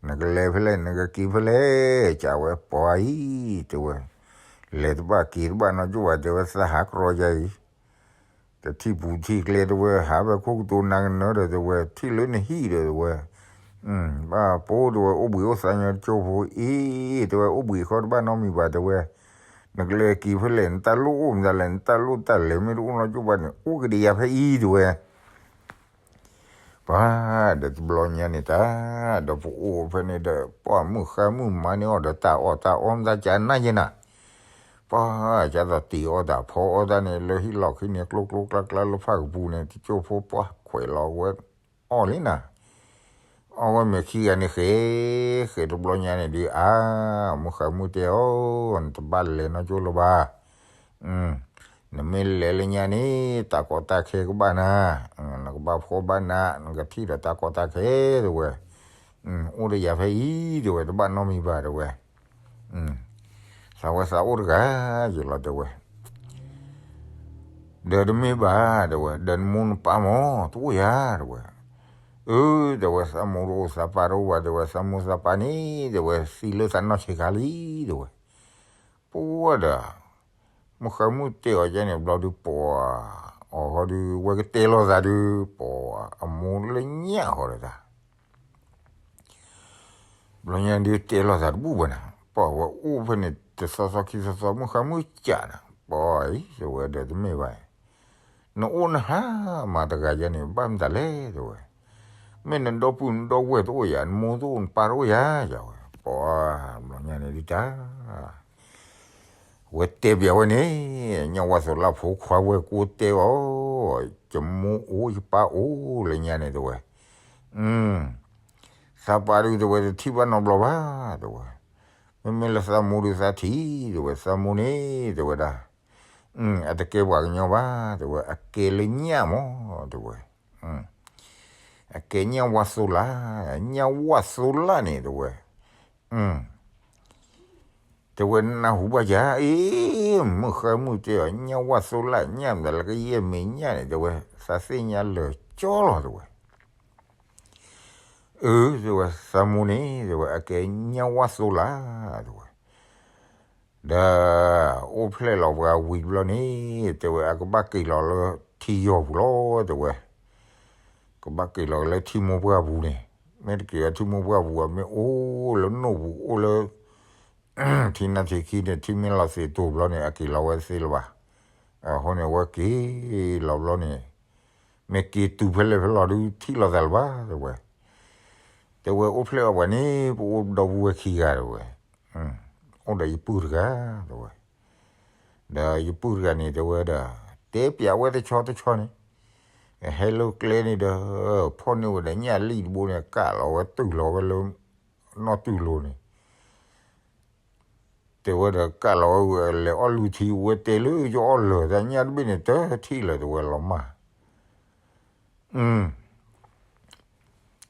နကလဲၤဖဲလဲၣ် နကက့ၤဖဲလဲၣ်, ကးဝဲပှၤအံၤ တဲဝဲ, လဲၤတဘၣ်က့ၤတဘၣ်နီတစဲးဘၣ် တဲဝဲ သးဟးကြီယၤအံၤ, တထံၣ်ပူၤထံၣ်ကျဲ တဲဝဲ ဟးဖဲခိၣ်ကတိၤနၤကနၢၤဒီး တဲဝဲ ထံၣ်လၢနဟံၣ်ဒီး တဲဝဲ ဘၣ်ပိ တဲဝဲ အိၣ်ဘှံးအိၣ်သါညီတကၠိဖိအံၤ တဲဝဲ အိၣ်ဘှံးဃီတဘၣ်နီတမံၤဘၣ် တဲဝဲ, နကလဲၤက့ၤဖဲလဲၣ် နတၢ်လိၣ်အိၣ်မတၤလဲၣ် နတၢ်လိၣ်တၢ်လဲၤမ့ၢ်တအိၣ်နီတစဲးဘၣ်န့ၣ် အိၣ်က့ၤဒီးယၤဖဲအံၤ တဲဝဲ, ပှၤ ဒီးတဘျီညါန့ၣ်တၢ်, ဒီးပအိၣ်ဖဲန့ၣ်ဒီး ပှၤမုၢ်ဃါမုၢ်မၤန့ၢ်အီၤဒီးတၢ်အီၣ်တၢ်အီမတၤကနၣ်ယဲနၤ, ပှၤကသးတ့ၤအီၣ်တၢ်ဖီအီၣ်တၢ်န့ၣ် လၢဟံၣ်လီၢ်ခံန့ၣ် ကျိကျိကျါကျါလၢဖၣ်ကပူၤန့ၣ် တကၠိၢ်ဖိပှၢ်ခွဲးလီၤဝဲအီၣ်လံနၤ အီၣ်ဝဲမဲာ်ခံဂၤန့ၣ်ဃဲ, ဃဲတဘျီညါန့ၣ်ဒုး အါ, မုၢ်ဃါမုၢ်တဲအီၤ, နတဘၣ်လဲၤနီၢ်ကၠိလၢၤဘၣ်. နမ့ၢ်လဲၤလၢညါန့ၣ် တၢ်ကီတၢ်ခဲကဘၣ်နၤ, နကဘၣ်ဖှီၣ်ဘၣ်နး နကထံၣ်ဒီးတၢ်ကီတၢ်ခဲတဲဝဲ, အိၣ်ဒီးယၤဖဲအံၤတဲဝဲ တဘၣ်နီတမံၤဘၣ်တဲဝဲ, သးဝဲသးအိၣ်တဂၤယလီၤတဲဝဲ ဒီးတမ့ၢ်ဘၣ်တဲဝဲ ဒီးနမိၢ်နပၢ်မ့ၢ်တအိၣ်ဧါတဲဝဲ, အၢ တဲဝဲ သးမိၢ်တအိၣ်သးပၢ်တအိၣ်ဘၣ်တဲဝဲ သးမိၢ်သးပၢ်န့ၣ်တဲဝဲ သံလၢသးနီၢ်ဆံးခါလံတဲဝဲ, ပဝဲဒီး မုၢ်ဃါမုၢ်တဲအီၤယဲန့ၣ်ဘျီဒုး ပှၤအီၤဟီဒုး ဝဲကတဲလိာ်သးဒုး ပှၤအမိၢ်လၢညၣ်ဃီဒီးတၢ် ဘျီညါဒုးတဲလိာ်သးတဘူၣ်ဘၣ်နၤ, ပှၤဝဲအိၣ်ဖဲန့ၣ် တသီသီခံသီသီ မုၢ်ဃါမုၢ်ကးနၤ, ပှၤအံၤတဲဝဲဒီးတမ့ၢ်ဘၣ်, နအိၣ်နဟါမးတဂၤယဲန့ၣ် ဘၣ်မတၤလဲၣ်တဲဝဲ, မ့ၢ်နဒီပုၢ်နဒီဝဲၢ်တအိၣ်ယၤ နမိၢ်တအိၣ်နပၢ်တအိၣ်ယၤယဝဲ, ပှၤဘျီညါန့ၣ်ဒုးတၢ် ဝဲတဲပျးဝဲန့ၣ်, ညၣ်ဝါသိးလၢဖိခွါဝဲၢ်ကိးတဲအီၤ, ယမိၢ်အိၣ်ယပၢ်အိၣ်လၢညါန့ၣ်တဲဝဲ, သးပၢ်ဒုးတဲဝဲတထံၣ်ဘၣ်နီတဘျီဘၣ်တဲဝဲ, မ့မ့ၢ်လၢသးမိၢ်ဒုးသးထံၣ်တဲဝဲ သးမိၢ်န့ၣ်တဲဝဲဒၣ်, အတကဲပှၤကညီဘၣ်တဲဝဲ အကဲလၢညၣ်မးတဲဝဲ, အကဲညၣ်ဝါသိးလၢ, ညၣ်ဝါသိးလၢန့ၣ်တဲဝဲ, တဲဝဲနၢ်ဟူဘၣ်ယၤ, အ့ မုၢ်ဃါမုၢ်တဲအီၤ ညၣ်ဝါသိးလၢ ညၣ်မတၤလၢကယဲၢ်မ့ၢ်ညၣ်န့ၣ်တဲဝဲ, သးသ့ၣ်ညါလၢာ်ကၠီလီၤတဲဝဲ, အၢ တဲဝဲ သးမိၢ်န့ၣ်တဲဝဲ အကဲညၣ်ဝါသိးလၢတဲဝဲ, ဒီး အိၣ်ဖျဲၣ်လီၤပှၤဝံၤတဘျီန့ၣ် တဲဝဲ အကဘၣ်က့ၤလီၤလၢထံယီၤပူၤလီၤတဲဝဲ, ကဘၣ်က့ၤလီၤလၢထံမိၢ်ပှၢ်ပူၤန့ၣ်, မ့ၢ်တက့ၤလၢထံမိၢ်ပှၢ်ပူၤ အမ့ၢ်အိၣ်လၢနိၣ်ပူၤ အိၣ်လၢ ထံနၢ်ထံခံန့ၣ် ထံမ့ၢ်လီၤသ့ၣ်တိၢ်ဘျီန့ၣ် အက့ၤလီၤဝဲသ့လၢၤဘၣ်, အဃိန့ၣ် အဝဲက့ၤလီၤဘျီန့ၣ် မ့ၢ်က့ၤတုၤဖဲလဲၣ်ဖဲလဲၣ်ဒုး ထံၣ်လိာ်သးလၢၤဘၣ်တဲဝဲ, တဲဝဲအိၣ်ဖျဲၣ်အီၤပှၤန့ၣ် ပအိၣ်ဒီပုၢ်ဝဲၢ်ခံဂၤတဲဝဲ, အိၣ်ဒီးယပုၢ်တဂၤတဲဝဲ, ဒီးယပုၢ်တဂၤန့ၣ်တဲဝဲဒီး တဲပျးဝဲတဆီတဆီန့ၣ်, ဟဲလၢကျဲန့ၣ်ဒီး ဖီၣ်န့ၢ်ဝဲဒီးညၣ်လံၣ်တဘိန့ၣ် ကးလီၤဝဲတုၤလီၤဝဲလၢ နီၢ်တုၤလိၤန့ၣ် တဲဝဲဒီးကးလီၤဝဲ လဲၤအီၣ်လုၢ်ထံ ဝဲတဲလၢယအီၣ်လၢာ်တၢ်ညၣ်တဘ့ၣ်န့ၣ် တထံၣ်လၢၤတဲဝဲလီၤမၢ်,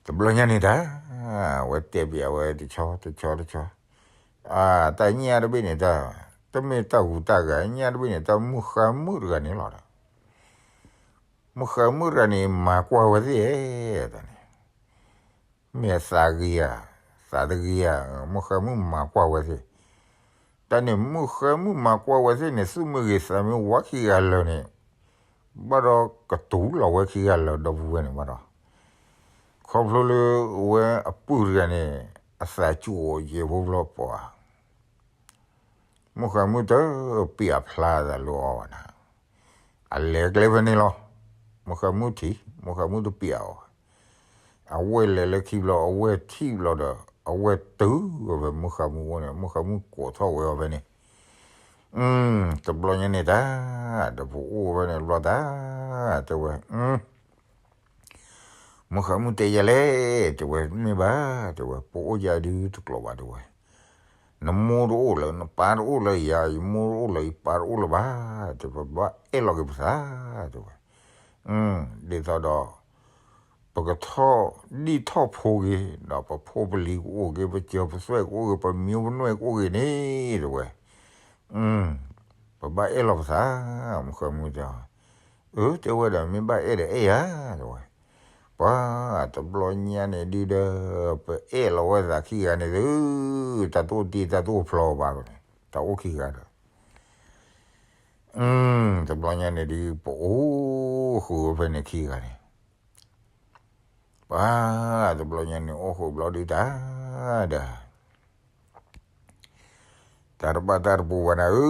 တဘျီညါန့ၣ်တၢ် ဝဲတဲပျးဝဲတဆီတဆီတဆီ, တၢ်ညၣ်တဘ့ၣ်န့ၣ်တၢ် တမ့ၢ်တၢ်ဂူၤတၢ်ဂၤ ညၣ်တဘ့ၣ်န့ၣ် တၢ်မုၢ်ဃါမုၣ်တဂၤန့ၣ်လီၤဒီး, မုၢ်ဃါမုၣ်တဂၤန့ၣ် မၤကွၢ်ဝဲသ့ၣ်ဧၢ, တၢ်န့ၣ် မ့ၢ်အသးဂ့ၤဧါ, သးတဂ့ၤဧါ, မုၢ်ဃါမုၣ်မၤကွၢ်ဝဲသ့ၣ်, တၢ်န့ၣ် မုၢ်ဃါမုၣ်မၤကွၢ်ဝဲသ့ၣ်န့ၣ် သူၣ်မ့ၢ်ဂ့ၤသးမ့ၢ်ဝါခံဂၤလၢာ်န့ၣ်, ဘၣ်ဒီးကတူၤလီၤဝဲခံဂၤလၢာ်ဒီပုၢ်ဝဲၢ်န့ၣ်ဘၣ်ဒီး, ခီဖျိလၢဝဲအပုၢ်တဂၤန့ၣ် အသးစူၤအီၤယဲၢ်ဖိဘျီပှၤ မုၢ်ဃါမုၣ်တပျးဖျါသးလၢအီၤဘၣ်နၤ, အလဲၤကျဲဖဲန့ၣ်လီၤ, မုၢ်ဃါမုၣ်ထံၣ် မုၢ်ဃါမုၣ်တပျးအီၤဘၣ်, အဝဲလဲၤလၢခံဘျီ အဝဲထံၣ်ဘျီဒီး အဝဲတုၤဝဲဖဲမုၢ်ဃါမုၣ်အိၣ်န့ၣ် မုၢ်ဃါမုၣ်ကိးထီၣ်ဝဲအီၤဖဲန့ၣ်, တဘျီညါန့ၣ်တၢ် ဒီးပအိၣ်ဖဲန့ၣ်ဘျီတၢ် တဲဝဲ မုၢ်ဃါမုၣ်တဲယၤလဲၣ်, တဲဝဲ မ့ၢ်ဘၣ်, တဲဝဲ ပအိၣ်ယၤဒုးတကျိၤဘၣ် တဲဝဲ, နမိၢ်တအိၣ်လၢၤ နပၢ်တအိၣ်လၢၤယၤ, ယမိၢ်တအိၣ်လၢၤ ယပၢ်တအိၣ်လၢၤဘၣ်, တဲ ပဘၣ်အဲၣ်လီၤက့ၤပသး, တဲဝဲ, ဒ်သိးဒီး ပကထီၣ်ဒံၣ်ထီၣ်ဖိက့ၤ, ဒီးပဖိပလံၤကအိၣ်က့ၤ, ပစၢၤပသွဲၣ်ကအိၣ်က့ၤ, ပမံၤပနွဲၣ်ကအိၣ်က့ၤန့ၣ်, တဲဝဲ, ပဘၣ်အဲၣ်လီၤပသး, မုၢ်ဃါမုၣ်တဲ, အၢ တဲဝဲဒီး မ့ၢ်ဘၣ်အဲၣ်ဒီးအဲၣ်ယၤ, တဲဝဲ, ပှၤ တဘျီညါန့ၣ်ဒုးဒီး ပအဲၣ်လီၤဝဲသးခံဂၤန့ၣ်သု, တၢ်တအိၣ်တ့ၢ်တၢ်တအိၣ်ဖျီဘၣ်န့ၣ် တၢ်အိၣ်ခံဂၤဒီး, တဘျီညါန့ၣ်ဒုး ပအိၣ်ဃုာ်ဝဲဖဲန့ၣ်ခံဂၤန့ၣ် ပှၤ တဘျီညါန့ၣ်အိၣ်ဃုာ်ဘျီဒုးတၢ်ဒီး တၢ်တဘၣ်တၢ်တပူၤဘၣ်နၤဧ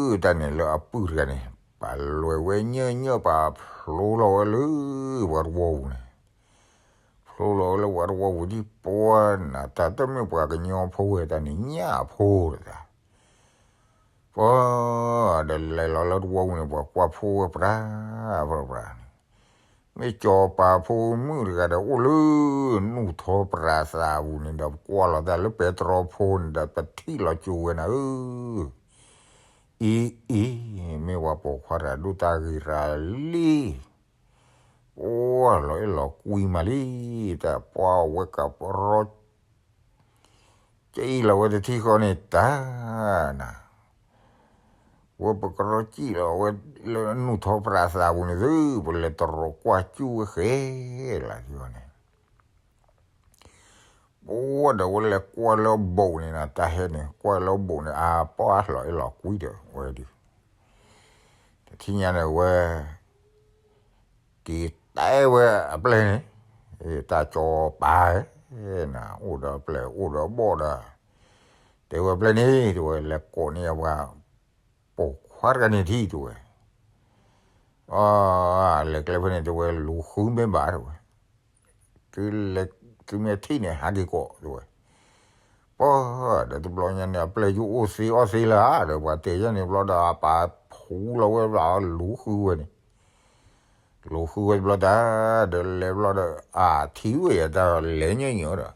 ၢ, တၢ်န့ၣ်လၢအပုၢ်တဂၤန့ၣ် ပာ်လွဲဝဲညီညီ ပာ်ဖျိလီၤဝဲလၢ ပှၤတဝီပူၤန့ၣ်, ကျိလီၤဝဲလၢပှၤတဝီပူၤဒ်ပှၤနၤ တၢ်တမ့ၢ်ပှၤကညီဖိဝဲတၢ်န့ၣ် ညၣ်ဖိတၢ် ပှၤဒီးလဲၤလီၤလၢတဝီပူၤန့ၣ် ပှၤကွၢ်ဖိဝဲပြးပြးန့ၣ်, မ့ၢ်စီၤပၤဖိမုၣ်တဂၤဒီးအိၣ်လၢ နူၢ်ထီပြးသးပူၤန့ၣ်ဒီး ပကွၢ်လီၤတၢ်လၢပဲတြီဖိန့ၣ်ဒီး ပထံၣ်လီၤကၠိဝဲနၤဧၢ, အံၤအံၤ မ့ၢ်ပှၤပိာ်ခွါတဂၤဒိၣ်တၢ်ဂ့ၤရၤလံ, ပှၤလီၤအဲၣ်လီၤကွံမးလံ, တၢ်ပှၤဝဲကပရီ ကံၣ်လီၤဝဲတထံၣ်ဃီန့ၣ်တၢ်နၤ, ဝဲပကရီကံၣ်လီၤဝဲလၢနူၢ်ထီပြးသးပူၤန့ၣ်သု, ပလဲၤတရီးကွၢ်ကၠူၣ်ဝဲဃဲလၢာ်န့ၣ်, ပှၤဒီးဝဲလဲၤကွၢ်လၢအဘိးန့ၣ်နၤ တၢ်ဟဲန့ၣ် ကွၢ်လၢအဘိးန့ၣ် အပှၤလီၤအဲၣ်လီၤကွံဒီးဝဲဒုး, တထံၣ်ညါန့ၣ်ဝဲ က့ၤတဲဝဲအပျဲၢ်န့ၣ်, တၢ်စီၤပၤဧၢ, နအိၣ်ဒီးအပျဲၢ်အိၣ်ဒီးအဘီၣ်ဒီး, တဲဝဲအပျဲၢ်န့ၣ် တဲဝဲ လဲၤကိးန့ၢ်အပှၤပိာ်ခွါတဂၤန့ၣ်ထံၣ် တဲဝဲ, လဲၤကျဲဖဲန့ၣ် တဲဝဲ လူၤဃုမ့ၢ်ဘၣ် တဲဝဲ, သုလဲၤ သုမ့ၢ်ထံၣ်န့ၣ် ဟးက့ၤကိး တဲဝဲ, ပှၤဒီးတဘျီညါန့ၣ် အပျဲၢ်ယအိၣ်သ့အီၣ်သ့လၢၤဧါ ဒီးပှၤတဲယၤန့ၣ်ဘျီဒီး အပာ်ဖှူလီၤဝဲဘျီ လူၤဃုဝဲန့ၣ်, လူၤဃုဝဲတဘျီတၢ်, ဒီးလဲၤဘျီဒီး အထံၣ်ဝဲယတၢ်လဲၤညီညီဒီး,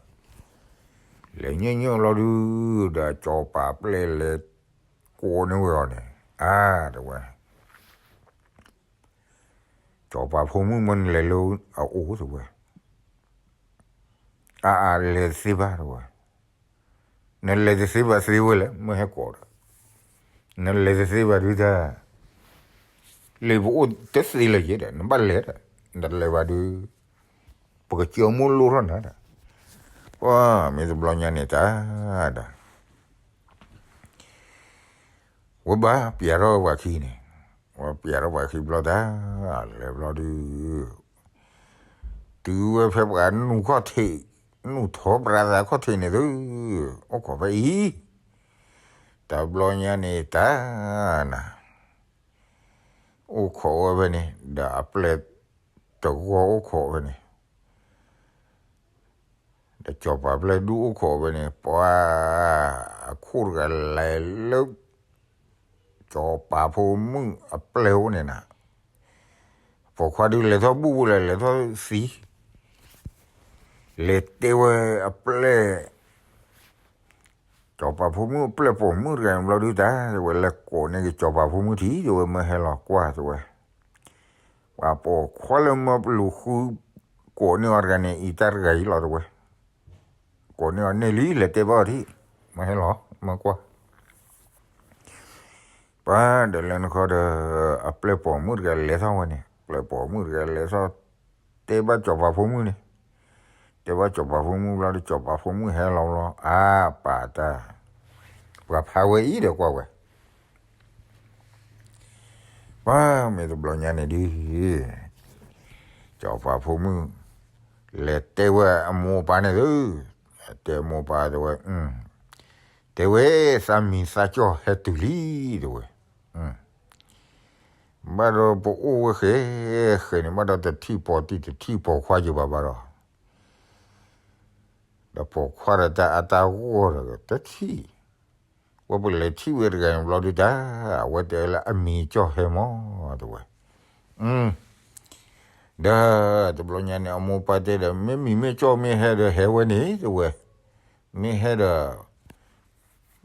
လဲၤညီညီဘျီဒုး, ဒီးစီၤပၤပျဲၢ်လဲၤကိးန့ၢ်ဝဲအီၤန့ၣ်, အါ တဲဝဲ စီၤပၤဖိမုၣ်မ့ၢ်နလဲၤလၢအအိၣ် တဲဝဲ, အါအါ လဲၤတသ့ဘၣ် တဲဝဲ, နလဲၤတသ့ဘၣ်သ့ဝဲလဲၣ် မ့ၢ်ဟဲကိးဒီး, နလဲၤတသ့ဘၣ်ဒုးတၢ်, လၢပအိၣ်တသ့လၢၤယဲဒီး နဘၣ်လဲၤဒီး, နတလဲၤဘၣ်ဒုး, ပကစၢမိၢ်လိၣ်ထီၣ်နၤဒီး, ပှၤမ့ၢ်တဘျီညါန့ၣ်တၢ်ဒီး ဝဲဘၣ်ပျဲထီၣ်ပှၤခံန့ၣ်, ဝဲပျဲထီၣ်ပှၤခံဘျီတၢ်, လဲၤဘျီဒုး, တုၤဝဲဖဲပှၤနူၢ်ခီၣ်ထံး, နူၢ်ထီပြးသးခီၣ်ထံးန့ၣ်သု, အိၣ်ခိးဖဲအံၤ, တဘျီညါန့ၣ်တၢ်နၤ, အိၣ်ခိးဝဲဖဲန့ၣ် ဒီးအပျဲၢ်တဂီၢ်အိၣ်ခိးဝဲန့ၣ် ဒီးစီၤပၤပျဲၢ်ဒုးအိၣ်ခိးဝဲန့ၣ် ပှၤအခိၣ်တဂၤလဲၤလၢ စီၤပၤဖိမုၣ်အပျဲၢ်အိၣ်န့ၣ်နၤ, ပိာ်ခွါဒုးလဲၤထီၣ်ဘူၣ်ဝဲလဲၣ် လဲၤထီၣ်သံ, လဲၤတဲဝဲအပျဲၢ် စီၤပၤဖိမုၣ်အပျဲၢ်ပိာ်မုၣ်တဂၤန့ၣ်ဘျီဒုးတၢ် တဲဝဲ လဲၤကိးန့ၢ်က့ၤစီၤပၤဖိမုၣ်ထံ တဲဝဲ မၢဟဲလီၤကွၢ် တဲဝဲ, ပှၤပိာ်ခွါလၢမၢပလူၤဃု ကိးန့ၢ်အီၤတဂၤန့ၣ် အံၤတၢ်တဂၤအံၤလီၤ တဲဝဲ, ကိးန့ၢ်အီၤန့ၢ်လံ လဲၤတဲဘၣ်အီၤထံ မၢဟဲလီၤ မၢကွၢ် ပှၤဒီးလၢနခီဒီး အပျဲၢ်ပိာ်မုၣ်တဂၤလဲၤထီၣ်ဝဲန့ၣ် ပျဲၢ်ပိာ်မုၣ်တဂၤလဲၤထီၣ် တဲဘၣ်စီၤပၤဖိမုၣ်န့ၣ်, တဲဘၣ်စီၤပၤဖိမုၣ်ဘျီဒီး စီၤပၤဖိမုၣ်ဟဲလီၤဘျီ အါပာ်တၢ်, ပှၤဖးဝဲအံၤဒီးကွၢ်ဝဲ ပှၤမ့ၢ်တဘျီညါန့ၣ်ဒုး, စီၤပၤဖိမုၣ် လဲၤတဲဝဲအမိၢ်အပၢ်န့ၣ်သု, တဲအမိၢ်အပၢ်တဲဝဲ, တဲဝဲ, သးမံၤသးကၠီၣ်ဟဲတုၤလံ, တဲဝဲ, ဘၣ်ဒီးပအိၣ်ဝဲဃဲ, ဃဲန့ၣ် ဘၣ်ဒီးတထံၣ်ပိာ်တံၢ်တထံၣ်ပိာ်ခွါယဘၣ်ဘၣ်ဒီး, ဒီးပိာ်ခွါဒီးတၢ်အတၢ်ဂီၢ်ဒီးတထံၣ်, ဝဲပလဲၤထံၣ်ဝဲတဂၤန့ၣ်ဘျီဒုးတၢ်, အဝဲတဲလၢအမံၤကၠီၣ်ဟဲမး, တဲဝဲ, ဒီးတဘျီညါန့ၣ် အမိၢ်ပၢ်တဲဒီး မ့ၢ်မံၤမ့ၢ်ကၠီၣ်မ့ၢ်ဟဲဒီးဟဲဝဲန့ၣ် တဲဝဲ, မ့ၢ်ဟဲဒီး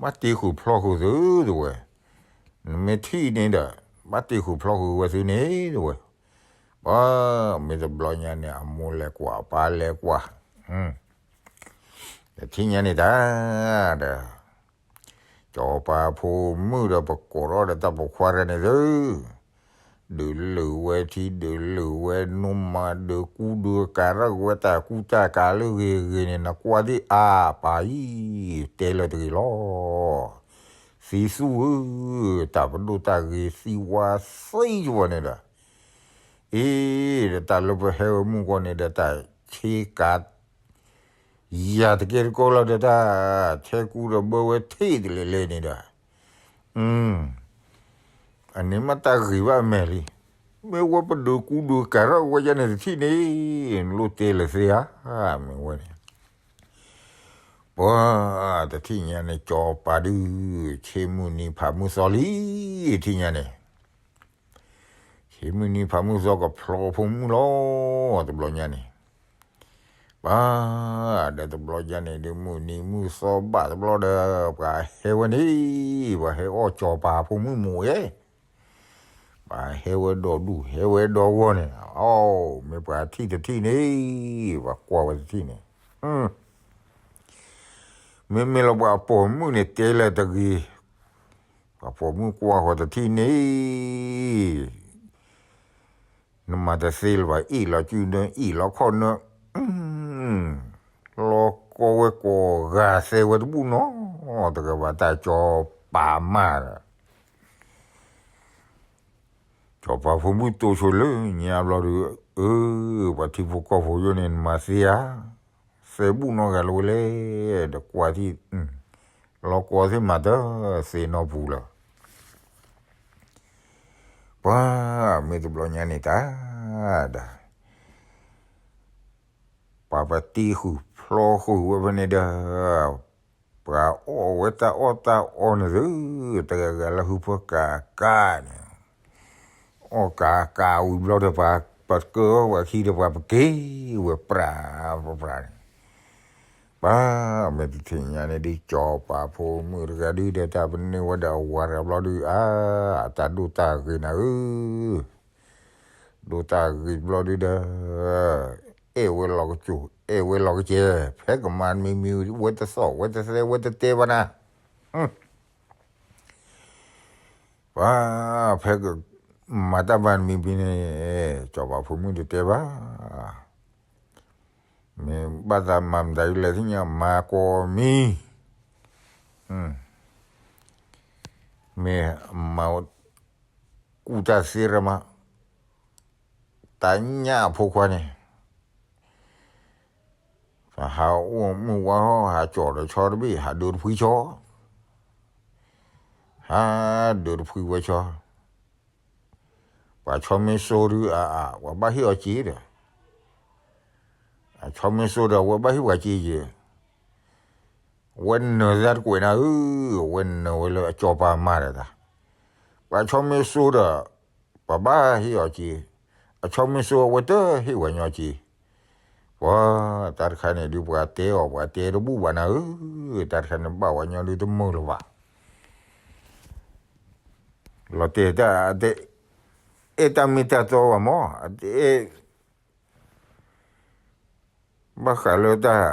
ဘၣ်တ့ဃုာ်ဖျီဃုာ်သု တဲဝဲ, နမ့ၢ်ထံၣ်န့ၣ်ဒီး ဘၣ်တ့ဃုာ်ဖျီဃုာ်ဝဲသုန့ၣ် တဲဝဲ, ပှၤမ့ၢ်တဘျီညါန့ၣ် အမိၢ်လဲၤကွၢ် အပၢ်လဲၤကွၢ်, ဒီးထံၣ်ညါန့ၣ်တၢ်, ဒီး စီၤပၤဖိမုၣ်ဒီးပကိးထီၣ်ဒီးတၢ်ပိာ်ခွါတဂၤန့ၣ်သု, ဒုးလုာ်ဝဲထံ ဒုးလုာ်ဝဲနိမၤ ဒုးကူဒုးကၤထီၣ်က့ၤဝဲတၢ်ကူတၢ်ကၤလၢဂ့ၤဂ့ၤန့ၣ် နကွၢ်ဒ်အါပာ်အံၤ တဲလၢတဂ့ၤလီၤ. သံသူၣ်ဧၢ, တၢ်ပဒိၣ်တၢ်ဂ့ၤသံဝါသံယဝဲန့ၣ်ဒီး, အ့ ဒီးတၢ်လၢပဟဲဝဲမုၢ်ဂီၤန့ၣ်ဒီးတၢ်ဆ့ကၤ ယၤတကဲတကိးလီၤဒီးတၢ် ထဲကူဒီးဘၢဝဲထဲတလဲၤလဲၤန့ၣ်ဒီး, အန့ၣ်မ့ၢ်တၢ်ဂ့ၤဘၣ်အမဲာ်လံ. မ့ၢ်ဝဲပဒုးကူဒုးကၤထီၣ်ဝဲယၤန့ၣ်တထံၣ်န့ၣ်, နလိၣ်တဲလၢၤသ့ဧါ, မ့ၢ်ဝဲန့ၣ်, ပှၤတထံၣ်ညါန့ၣ်ကၠီၤပၤဒုး, ဆ့မုၢ်နံၤဖးမုၢ်သီလံ, ထံၣ်ညါန့ၣ်, ဆ့မုၢ်နံၤဖးမုၢ်သီကဖျီဖိမုၣ်လီၤ, တဘျီညါန့ၣ် ပှၤ, ဒီးတဘျီညါန့ၣ်ဒုး မုၢ်နံၤမုၢ်သီဘၣ်တဘျီဒီး, ပှၤဟဲဝဲန့ၣ်, ပှၤဟဲအီၣ်ကၠီၤပၤဖိမုၣ်မိၢ်ယဲ, ပှၤဟဲဝဲဒီဒူၣ် ဟဲဝဲဒီဂီၢ်န့ၣ်, အိ, မ့ၢ်ပှၤထံၣ်တထံၣ်န့ၣ်, ပှၤကွၢ်ဝဲတထံၣ်န့ၣ်, မ့မ့ၢ်လၢပှၤပိာ်မုၣ်န့ၣ် တဲလၢၤတဂ့ၤ, ပှၤပိာ်မုၣ်ကွၢ်ဃီၤတထံၣ်န့ၣ် နမၤတသ့လၢၤဘၣ်, အ့ၣ်လီၤစုနၢ အ့ၣ်လီၤခီၣ်နၢ, လီၤကီဝဲကိးဂၤသဲဝဲတဘူၣ်နီတဂၤဘၣ်, တၢ်ကၠီၤပၤမါဒီး, ကၠီၤပၤဖိမုၣ်တိၢ်ဆိလၢညါဘျီဒီး, အၢ, ပှၤထံဖိကီၢ်ဖိယိၣ်န့ၣ် နမၤသ့ဧါ, သဲဘူၣ်နီတဂၤလၢၤဝဲလဲၣ်, ဒီးကွၢ်ထံၣ်, လီၤကီသ့ၣ်မၤတသ့နီပူၤလၢၤ ပှၤ, မ့ၢ်တဘျီညါန့ၣ်တၢ်, ဒီး, ပှၤပတံဃုာ်ဖျီဃုာ်ဝဲဖဲန့ၣ်ဒီး, ပှၤအီၣ်ဝဲတၢ်အီၣ်တၢ်အီန့ၣ်သု, တဂၤဂၤလၢဟုဖၢကၤကါန့ၣ်, အီၣ်ကၤကၤဝံၤဘျီဒီး ပှၤပကၢအီၣ်ပှၤခံဒီး ပှၤပက့ၤဝဲပြးပြးန့ၣ် ပှၤ, မ့ၢ်တထံၣ်ညါန့ၣ်ဒ် ကၠီၤပၤဖိမုၣ်တဂၤဒုဒီး တၢ်ပန့ၢ်ဝဲဒီးအဝၤတဂၤဘျီဒု, အါ, အတၢ်ဒိၣ်တၢ်ဂ့ၤနၤဧၢ, ဒိၣ်တၢ်ဂ့ၤဘျီဒုဒီး, အဲၣ်ဝဲလီၤကစူၤ အဲၣ်ဝဲလီၤကစဲ, ဖဲကမၤမံၤမံၤ ဝဲတသီၣ် ဝဲတသဲ ဝဲတတဲဘၣ်နၤ, ပှၤ, ဖဲကမၤတၢ်မၤမံၤမံၤန့ၣ်, ကၠီၤပၤဖိမုၣ်တတဲဘၣ်, မ့ၢ်ဘၣ်သးမၤမတၤဒ်လဲၣ်သ့ၣ်ညါ မၤကိးမံၤ, မ့ၢ်မၤ, ကူၣ်တၢ်သ့ရမး, တၢ်ညၣ်အဖိခွါန့ၣ်, ဟးအိၣ်မုၢ်ဝါဟီၣ် ဟးကၠီၤဒီးဆီတဘ့ၣ် ဟးဒုးတဖှံဆီ, ဟးဒုးတဖှံဝဲဆီ, ပှၤဆီမ့ၢ်စိဒုးအါအါ ပှၤဘၣ်ဟ့ၣ်အီၤစ့ဒီး, အဆီမ့ၢ်စိဒီး အဝဲဘၣ်ဟ့ၣ်ပှၤစ့ယဲ, အဝဲနၢၤသးတကွဲးနၤဧၢ, အဝဲနၢၤဝဲလၢအကၠီၤပၤမါဒီးတၢ်, ပှၤဆီမ့ၢ်စိဒီး, ပှၤဘၣ်ဟ့ၣ်အီၤစ့, အဆီမ့ၢ်စိအဝဲတဟ့ၣ်ပှၤညီစ့, ပှၤ, တၢ်တခါန့ၣ်ဒုး ပှၤတဲအီၤ ပှၤတဲတဘူၣ်ဘၣ်နၤဧၢ, တၢ်တခါန့ၣ်ဘၣ်ပှၤညီဒုးတမုာ်လၢၤဘၣ် လီၤတဲာ်တၢ်, အဲၣ်တၢ်မ့ၢ်တၢ်တီဘၣ်မး, အဲၣ်, ဘၣ်ဃးလၢတၢ်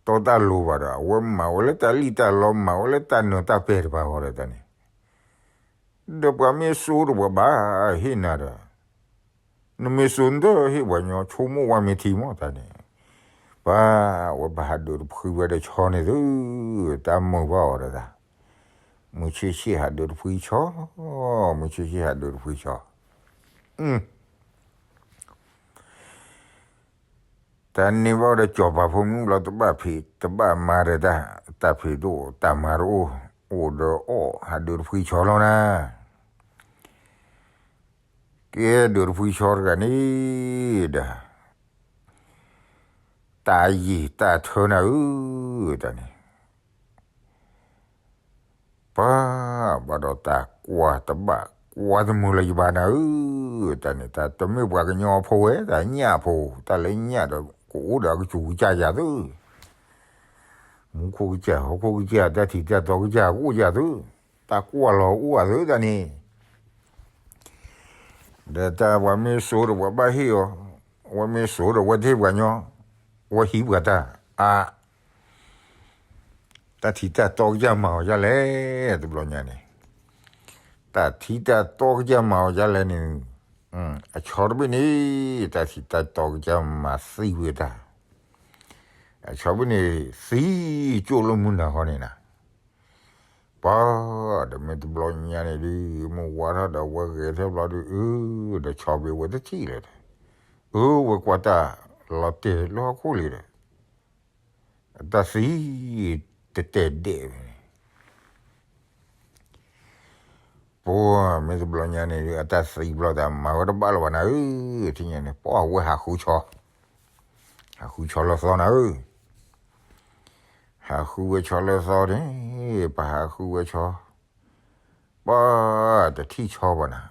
တီတၢ်လိၤဘၣ်ဒီး အဝဲမၤဝဲလၢတၢ်လံၣ်တၢ်လီ မၤဝဲလၢတၢ်နၢၤတၢ်ပဲာ်တပၤဃီဒီးတၢ်န့ၣ်, ဒီးပှၤမ့ၢ်စိဒီးပှၤဘၣ်ဟ့ၣ်နၤဒီး, နမ့ၢ်စိနတဟ့ၣ်ပှၤညီ ဆိကမိၣ်ဝဲမ့ၢ်ထံမးတၢ်န့ၣ်, ပှၤ, အဝဲပဟးဒုးတဖှံဝဲဒီးဆီန့ၣ်သု, တၢ်မုာ်ဘၣ်အီၤဒီးတၢ်, မုၢ်ဆ့ၣ်ဆ့ၣ်ဟးဒုးတဖှံဆီ, မုၢ်ဆ့ၣ်ဆ့ၣ်ဟးဒုးတဖှံဆီ, တၢ်န့ၢ်ဘၣ်ဒီးကၠီၤပၤဖိမုၣ်လီၤ တဘၣ်ဖံးတဘၣ်မၤဒီးတၢ်, တၢ်ဖံးတအိၣ်တၢ်မၤတအိၣ်, အိၣ်ဒီးအီၣ်ဟးဒုးတဖှံဆီလီၤနၤ, ကဲဒုးတဖှံဆီတဂၤန့ၣ်ဒီး, တၢ်ယံာ်တၢ်ထၢနၤဧၢ, တၢ်န့ၣ် ပှၤ, ဘၣ်ဒီးတၢ်ကွၢ်တဘၣ်ကွၢ်တမုာ်လၢၤယဘၣ်နၤဧၢ, တၢ်န့ၣ် တၢ်တမ့ၢ်ပှၤကညီဖိဝဲ တၢ်ညၣ်ဖိ, တၢ်လၢညၣ်ဒီး ကအိၣ်ဒီးအကစူၤကစၢ်ယၤသု, မူခိၣ်ကစၢ် ဟီၣ်ခိၣ်ကစၢ် တၢ်ထံးတၢ်တီကစၢ်ကအိၣ်ယၤသု, တၢ်ကွၢ်လီၤအိၣ်အသုတၢ်န့ၣ် ဒီးတၢ်ပှၤမ့ၢ်စိဒီးပှၤဘၣ်ဟ့ၣ်အီၤ, အဝဲမ့ၢ်စိဒီးအဝဲတဟ့ၣ်ပှၤညီ, အဝဲဟံးပှၤတၢ်, အါ, တၢ်ထံးတၢ်တီကစၢ်မၤအီၤဒ်လဲၣ်, တဘျီညါန့ၣ်, တၢ်ထံးတၢ်တီကစၢ်မၤအီၤဒ်လဲၣ်န့ၣ်, အဆီတဘ့ၣ်န့ၣ်, တၢ်ထံးတၢ်တီကစၢ်မၤသံဝဲတၢ်, အဆီဘ့ၣ်န့ၣ်, သံကၠိၣ်လၢမုၢ်နၤခီန့ၣ်နၤ ပှၤ, ဒီးမ့ၢ်တဘျီညါန့ၣ်ဒုး မုၢ်ဝါထီၣ်ဒီးဝဲဂဲၤထီၣ်ဘျီဒုး အၢ, ဒီးဆီဘ့ၣ်ဝဲတထံၣ်လၢၤ, အၢ ဝဲကွၢ်တၢ်လီၤတဲာ်လၢဟီၣ်ခိၣ်လံဒီး, အတၢ်သံ, တတဲာ်ဒဲးဝဲန့ၣ် ပှၤမ့ၢ်တဘျီညါန့ၣ်ဒုး အတၢ်သံဘျီတၢ်မၤဝဲတဘၣ်လၢၤဘၣ်နၤဧၢ, ထံၣ်ညါန့ၣ် ပှၤဝဲဟးဃုဆီ, ဟးဃုဆီလၢသီနၤဧၢ, ဟးဃုဝဲဆီလၢသီန့ၣ်, ပဟးဃုဝဲဆီ, ပှၤတထံၣ်ဆီဘၣ်နၤ,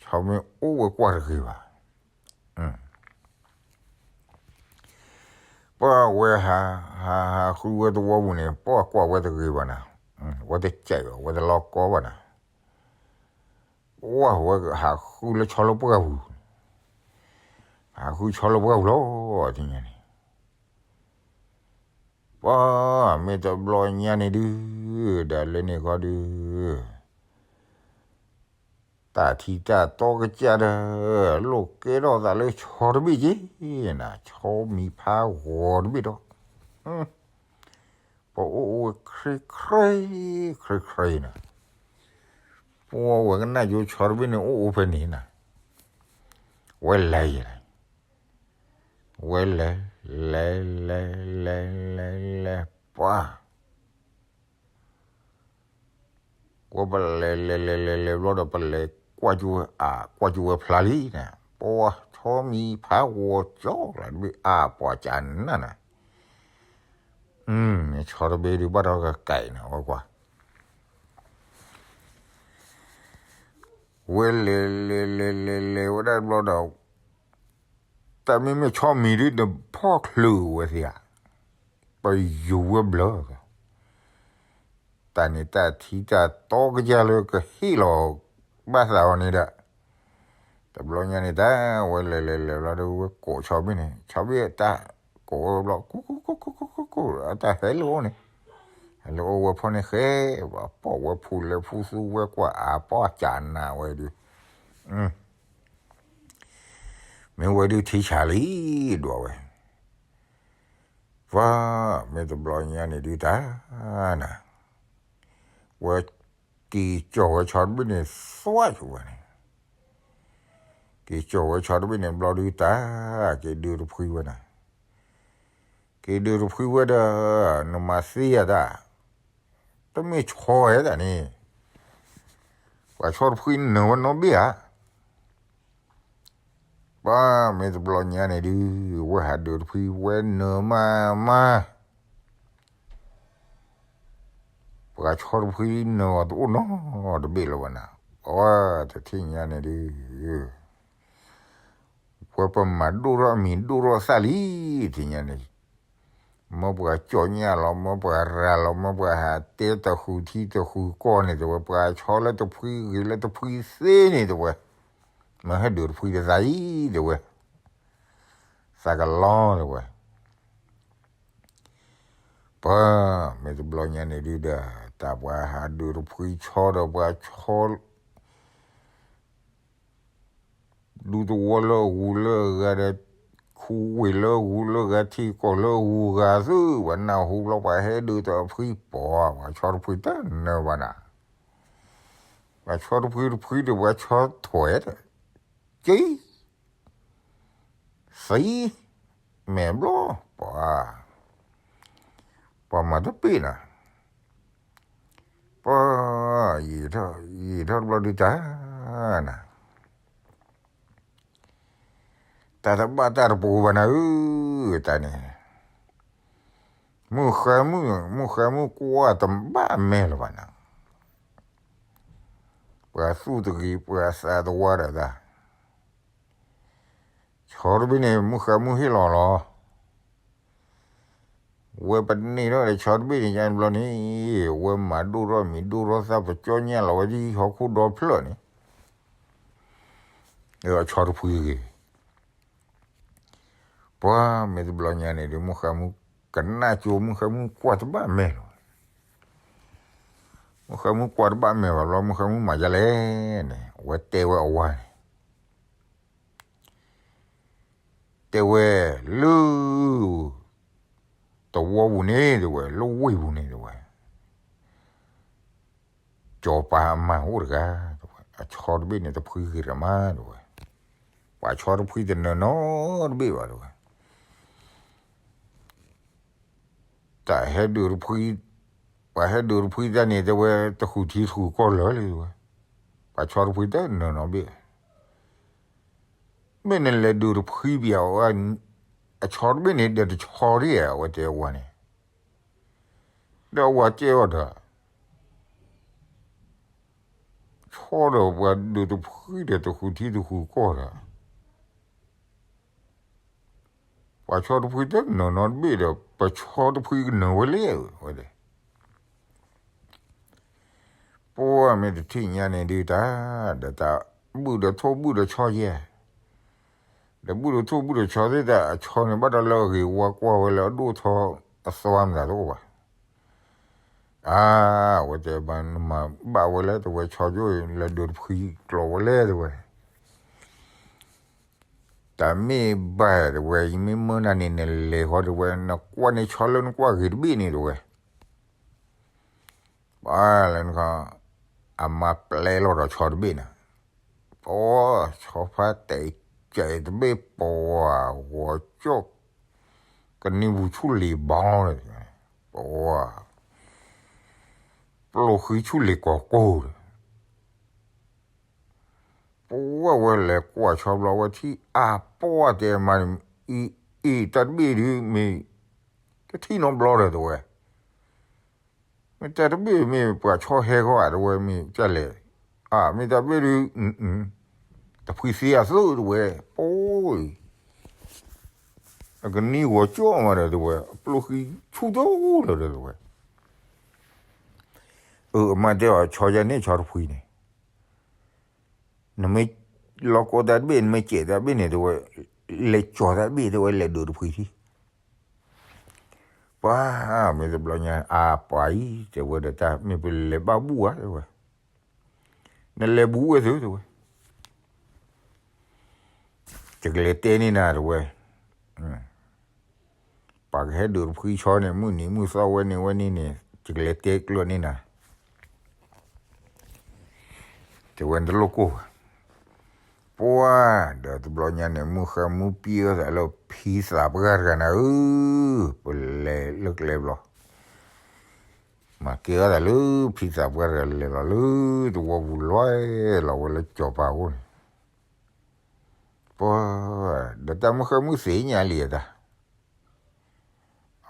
ဆီမ့ၢ်အိၣ်ဝဲကွၢ်တဂ့ၤဘၣ်. ပှၤဝဲဟး, ဟး, ဟးဃုဝဲသဝီပူၤန့ၣ် ပှၤကွၢ်ဝဲတဂ့ၤဘၣ်နၤ, ဝဲတကဲးဘၣ်, ဝဲတလီၤကီဘၣ်နၤ, ပှၤဝဲဟးဃုလၢဆီလၢပှၢ်ပူၤ, ဟးဃုဆီလၢပှၢ်ပူၤလီၤ, ထံၣ်ညါန့ၣ် ပှၤမ့ၢ်တဘျီညါန့ၣ်ဒုး, ဒီးလၢန့ၣ်ခီဒုး, တၢ်ထံတၢ်တီကစၢ်ဒီး, လိာ်ကဲထီၣ်သးလၢဆီတဘ့ၣ်က့ၤနၤ, ဆီမံၤဖးဂီၤတဘ့ၣ်ဒီး, ပအိၣ်အိၣ်ဝဲခရံခရံ, ခရံခရံနၤ, ပှၤဝဲကနၣ်ကၠိဆီတဘ့ၣ်န့ၣ်အိၣ်အိၣ်ဖဲန့ၣ်နၤ, ဝဲလဲၤယဲၢ် ဝဲလဲၤ, လဲၤ, လဲၤ, လဲၤ, လဲၤ, လဲၤ, ပှၤ, ဝဲပလဲၤ လဲၤ လဲၤ လဲၤ လဲၤဘျီဒီး ပလဲၤကွၢ်ကၠိဝဲ အါ ကွၢ်ကၠိဝဲဖျါလံန့ၣ်, ပှၤဆီမံၤဖးဂီၤကၠီလီၤတဘ့ၣ် အါ ပှၤကနၣ်နၤ, ဆီတဘ့ၣ်ဒုးဘၣ်ဒီးကကဲးန့ၣ် ဝဲကွၢ် ဝဲလဲၤ လဲၤ လဲၤ လဲၤ လဲၤဝဲဒၣ်တဘျီဒီး, တၢ်မ့မ့ၢ်ဆီမံၤဒုး နဖီၣ်ချုးဝဲသ့ဧါ, ပယူၤဝဲဘျၢ, တၢ်န့ၣ်တၢ်ထံတၢ်တီကစၢ်လၢကဟ့ၣ်လီၤဘၣ်သးအီၤန့ၣ်ဒီး, တဘျီညါန့ၣ် တၢ်ဝဲလဲၤလဲၤလဲၤဘျီဒီး ဝဲကိးဆီဘ့ၣ်န့ၣ် ဆီဘ့ၣ်တၢ်ကိးဝဲဘျီ ကူကူကူကူကူကူကူ အတၢ်ဟဲလၢအအိၣ်န့ၣ်, ဟဲလၢအအိၣ်ဝဲဖီၣ်န့ၣ်ဃဲ, ပှၤပိာ်ဝဲဖူလဲၤဖူသူဝဲကွၢ်အါပှၤကနၣ်ဝဲဒုး, မ့ၢ်ဝဲဒုးထံဆးလံ, ဒွးဝဲ, ပှၤမ့ၢ်တဘျီညါန့ၣ်ဒုးတၢ်နၤ, ဝဲက့ၤကၠီၣ်ဝဲဆီတဘ့ၣ်န့ၣ် သွါဆိဝဲန့ၣ်, က့ၤကၠီၣ်ဝဲဆီတဘ့ၣ်န့ၣ်ဘျီဒုးတၢ်, က့ၤဒုးတဖှံဝဲနၤ, က့ၤဒုးတဖှံဝဲဒီး, နမၤသ့ယၤတၢ်, တမ့ၢ်ဆီဧဲတၢ်န့ၣ်, ပှၤဆီတဖှံနၢၤဝဲနီတဘ့ၣ်ဧါ ပှၤမ့ၢ်တဘျီညါန့ၣ်ဒုး, ဝဲဟးဒုးတဖှံဝဲနၢၤမးမး, ပှၤဆီတဖှံနၢၤအီၤတအိၣ်နီတဘ့ၣ်လၢၤဘၣ်နၤ, ပှၤတထံၣ်ညါန့ၣ်ဒုး, ဝဲပမၤဒိၣ်ထီၣ်အမံၤဒိၣ်ထီၣ်သၣ်လံ, ထံၣ်ညါန့ၣ် မ့ၢ်ပှၤကၠီၣ်ညၣ်လီၤ မ့ၢ်ပှၤရၤလီၤ မ့ၢ်ပှၤဟးတဲတဃုာ်ထံတဃုာ်ကီၢ်န့ၣ် တဲဝဲ ပှၤဆီလၢတဖှံဂ့ၤလၢတဖှံသ့န့ၣ် တဲဝဲ, မ့ၢ်ဟဲဒုးတဖှံတသးအံၤ တဲဝဲ, သးကလီ တဲဝဲ, ပှၤမ့ၢ်တဘျီညါန့ၣ်ဒုးဒီး တၢ်ပှၤဟးဒုးတဖှံဆီဒီးပှၤဆီ ဒူသဝီလၢအဂုၤလၢအဂၤဒီး ခူဝ့ၢ်လၢအဂုၤလၢအဂၤ ထံကီၢ်လၢအဂုၤအဂၤသု ပှၤနၢ်ဟူဘျီ ပှၤဟဲဒုးတဖှံပှၤ ပှၤဆီတဖှံတနၢၤဘၣ်နၤ, ပှၤဆီတဖှံတဖှံဒီး ပှၤဆီထွဲဒီး က့ သံ မဲာ်ဘျီ ပှၤ ပှၤမၤတပ့ၢ်နၤ, ပှၤ ယံာ်ထီၣ်တဘျီဒုးတၢ်နၤ, တၢ်တဘၣ်တၢ်တပူၤဘၣ်နၤဧၢ, တၢ်န့ၣ် မုၢ်ဃါမုၢ် မုၢ်ဃါမုၢ်ကွၢ်တဘၣ်မဲာ်လၢၤဘၣ်နၤ, ပှၤသူၣ်တဂ့ၤ ပှၤသးတဝါဒီးတၢ် ဆီတဘ့ၣ်န့ၣ် မုၢ်ဃါမုၢ်ဟ့ၣ်လီၤလီၤ, ဝဲပန့ၢ်ထီၣ်ဒီးဆီတဘ့ၣ်န့ၣ် ညါတဘျီန့ၣ် ဝဲမၤဒိၣ်ထီၣ်မံၤဒိၣ်ထီၣ်သၣ် ပကၠီညၣ်လီၤဝဲဒ်ဟီၣ်ခိၣ်ဒီဖျၢၣ်န့ၣ်, ဒီးဆီတဖှံဂ့ၤ, ပှၤမ့ၢ်တဘျီညါန့ၣ်ဒီး မုၢ်ဃါမုၢ်ကနၣ်ကၠိ မုၢ်ဃါမုၢ်ကွၢ်တဘၣ်မဲာ်လီၤ, မုၢ်ဃါမုၢ်ကွၢ်တဘၣ်မဲာ်ဘၣ်ဘျီ မုၢ်ဃါမုၢ်မၤဒ်လဲၣ်န့ၣ် အဝဲတဲဝဲအဝၤန့ၣ် တဲဝဲ လၢ သဝီပူၤန့ၣ် တဲဝဲ လၢဝ့ၢ်ပူၤန့ၣ် တဲဝဲ စီၤပၤအမါအိၣ်တဂၤ တဲဝဲ အဆီတဘ့ၣ်န့ၣ် တဖှံဂ့ၤတမး တဲဝဲ, ပှၤဆီတဖှံတနၢၤနီတဘ့ၣ်ဘၣ် တဲဝဲ, တၢ်ဟဲဒုးတဖှံ ပှၤဟဲဒုးတဖှံတၢ်န့ၣ် တဲဝဲတဃုာ်ထံတဃုာ်ကီၢ်လၢာ်လံဝဲ, ပှၤဆီတဖှံတနၢၤနီတဘ့ၣ်, မ့ၢ်နလဲၤဒုးတဖှံပၠး, အဆီတဘ့ၣ်န့ၣ် ဒီးတဆီဒ်ဧါ အဝဲတဲအဝၤန့ၣ်, ဒီးအဝၤတဲအီၤဒီး ဆီဒီးပှၤဒုးတဖှံဒီးတဃုာ်ထံတဃုာ်ကီၢ်ဒီး ပှၤဆီတဖှံတနၢၤနီတဘ့ၣ်ဒီး ပဆီတဖှံကနၢၤဝဲလဲၣ်ဝဲဒၣ်. ပှၤမ့ၢ်တထံၣ်ညါန့ၣ်ဒုးတၢ်, ဒီးတၢ်ဘုၣ်ဒီးထိၣ်ဘုၣ်ဒီးဆီယဲၢ်, ဒီးဘုၣ်ဒီးထိၣ်ဘုၣ်ဒီးဆီသ့ၣ်တၢ်အဆီန့ၣ် ဘၣ်ဒီးလၢအဂ့ၤဝါကွၢ်ဝဲလၢအဒိၣ်ထီအသီမတၤတအိၣ်ဘၣ်. အါ, အဝဲတဲဘၣ်နမၤဘၣ်ဝဲလၢတဝဲဆီကၠိ လၢဒုးတဖှံကျိးဝဲလဲၣ်တဝဲ တၢ်မ့ၢ်ဘၣ်တဝဲ ယမ့ၢ်မၢနၤန့ၣ် နလဲၤဃီတဝဲ နကွၢ်န့ၢ်ဆီလၢနကွၢ်ဂ့ၤတဘ့ၣ်န့ၣ်တဝဲ, ဘၣ်လၢနခီ, အမါပျဲလီၤဒီးဆီတဘ့ၣ်န့ၣ်, ပှၤဆီဖါတဲာ်ကဲတဘ့ၣ် ပှၤဂီၤကၠီၣ်, ကနံၤပူၤဆူၣ်လံၤဘီလီၤ, ပှၤ ပျိၢ်ဃံဆူၣ်လံၤကီၢ်ကိၢ်ဒီး ပဝဲဝဲလဲၤကွၢ်ဆီဘျီဝဲထံၣ်အါပှၢ်တဲမါန့ၣ်, အံၤ အံၤတၢ်တဘ့ၣ်ဒုးမ့ၢ် တထံၣ်နီတဘျီဒီးတဝဲ, မ့ၢ်တၢ်တဘ့ၣ်မ့ၢ်ပှၤဆီဟဲဃီဧါတဝဲ မ့ၢ်ကလဲၣ်, အါ မ့ၢ်တၢ်ဘ့ၣ်ဒုး တဖှံသ့အသိးတဝဲ, ပှၤ အကနံၤဂီၤကၠီၣ်မးဒီးတဝဲ အပျိၢ်ဃံဆူၣ်တိၢ်လီၤဒီးတဝဲ, အၢ အမါတဲအီၤ ဆီယဲန့ၣ်ဆီတဖှံန့ၣ် နမ့ၢ်လီၤကိးတၢ်တဘ့ၣ် နမ့ၢ်စဲးတၢ်တဘ့ၣ်န့ၣ်တဝဲ, လဲၤကၠီၤတၢ်တဘ့ၣ်တဝဲ လဲၤဒုးတဖှံထံ, ပှၤ မ့ၢ်တဘျီညါ အါပှၤအံၤ တဲဝဲဒီးတၢ်မ့ၢ်ပလဲၤဘၣ်ဘူၣ်ဧါတဝဲ, နလဲၤဘူးဝဲသုတဝဲ ယကလဲၤတဲန့ၢ်နၤတဝဲ, ပှၤကဟဲဒုးတဖှံဆီန့ၣ် မုၢ်နံၤမုၢ်သီဝဲန့ၣ်ဝဲန့ၣ်န့ၣ် ယကလဲၤတဲကျၢၤန့ၢ်နၤ, တဲဝဲနတလိၣ်ကိၢ်ဘၣ်, ပှၤ ဒီးတဘျီညါန့ၣ် မုၢ်ဃါမူပံအသးလၢဖံသးပှၢ်တဂၤနၤဧၢ, ပလဲၤလၢကျဲဘျီ မၤကဲအသးလၢဖံသးပှၢ်တဂၤလဲၤလီၤလၢတဝီပူၤလီၤလီၤဝဲလၢကၠီၤပၤအအိၣ်န့ၣ်, ပှၤ ဒီးတၢ်မုၢ်ဃါမုၢ်သ့ၣ်ညါလံအတၢ်,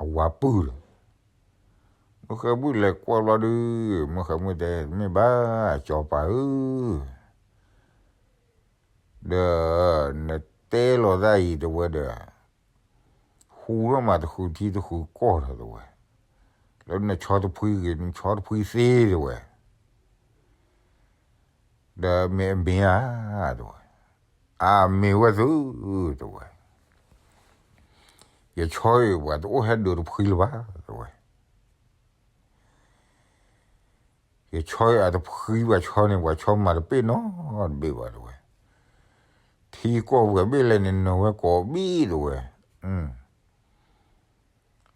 အဝၤပုၢ်ဒီး, မုၢ်ဃါမုၢ်လဲၤကွၢ်ဘျီဒုး, မုၢ်ဃါမုၢ်တဲ မ့ၢ်ဘၣ်ကၠီၤပၤဧၢ ဒီး နတဲလီၤတၢ်အံၤတဝဲဒီး, ဟူထီၣ်မးတဃုထံတဃုကီၢ်ဒီးတဝဲ, လၢနဆီတဖှံဂ့ၤ နဆီတဖှံသ့တဝဲ, ဒီးမ့ၢ်အမ့ၢ်ဧါတဝဲ, အမ့ၢ်ဝဲသုတဝဲ, ယဆီအံၤပှၤတအိၣ်ဟဲဒုးတဖှံလၢၤဘၣ်တဝဲ ယဆီအံၤအတဖှံပှၤဆီန့ၣ် ပှၤဆီမၤတပ့ၢ်နီတဘ့ၣ်ဘၣ်တဝဲ, ထံကီၢ်ပှၤဘ့ၣ်လဲၣ်န့ၣ် နၢၤဝဲကိးဘ့ၣ်တဝဲ,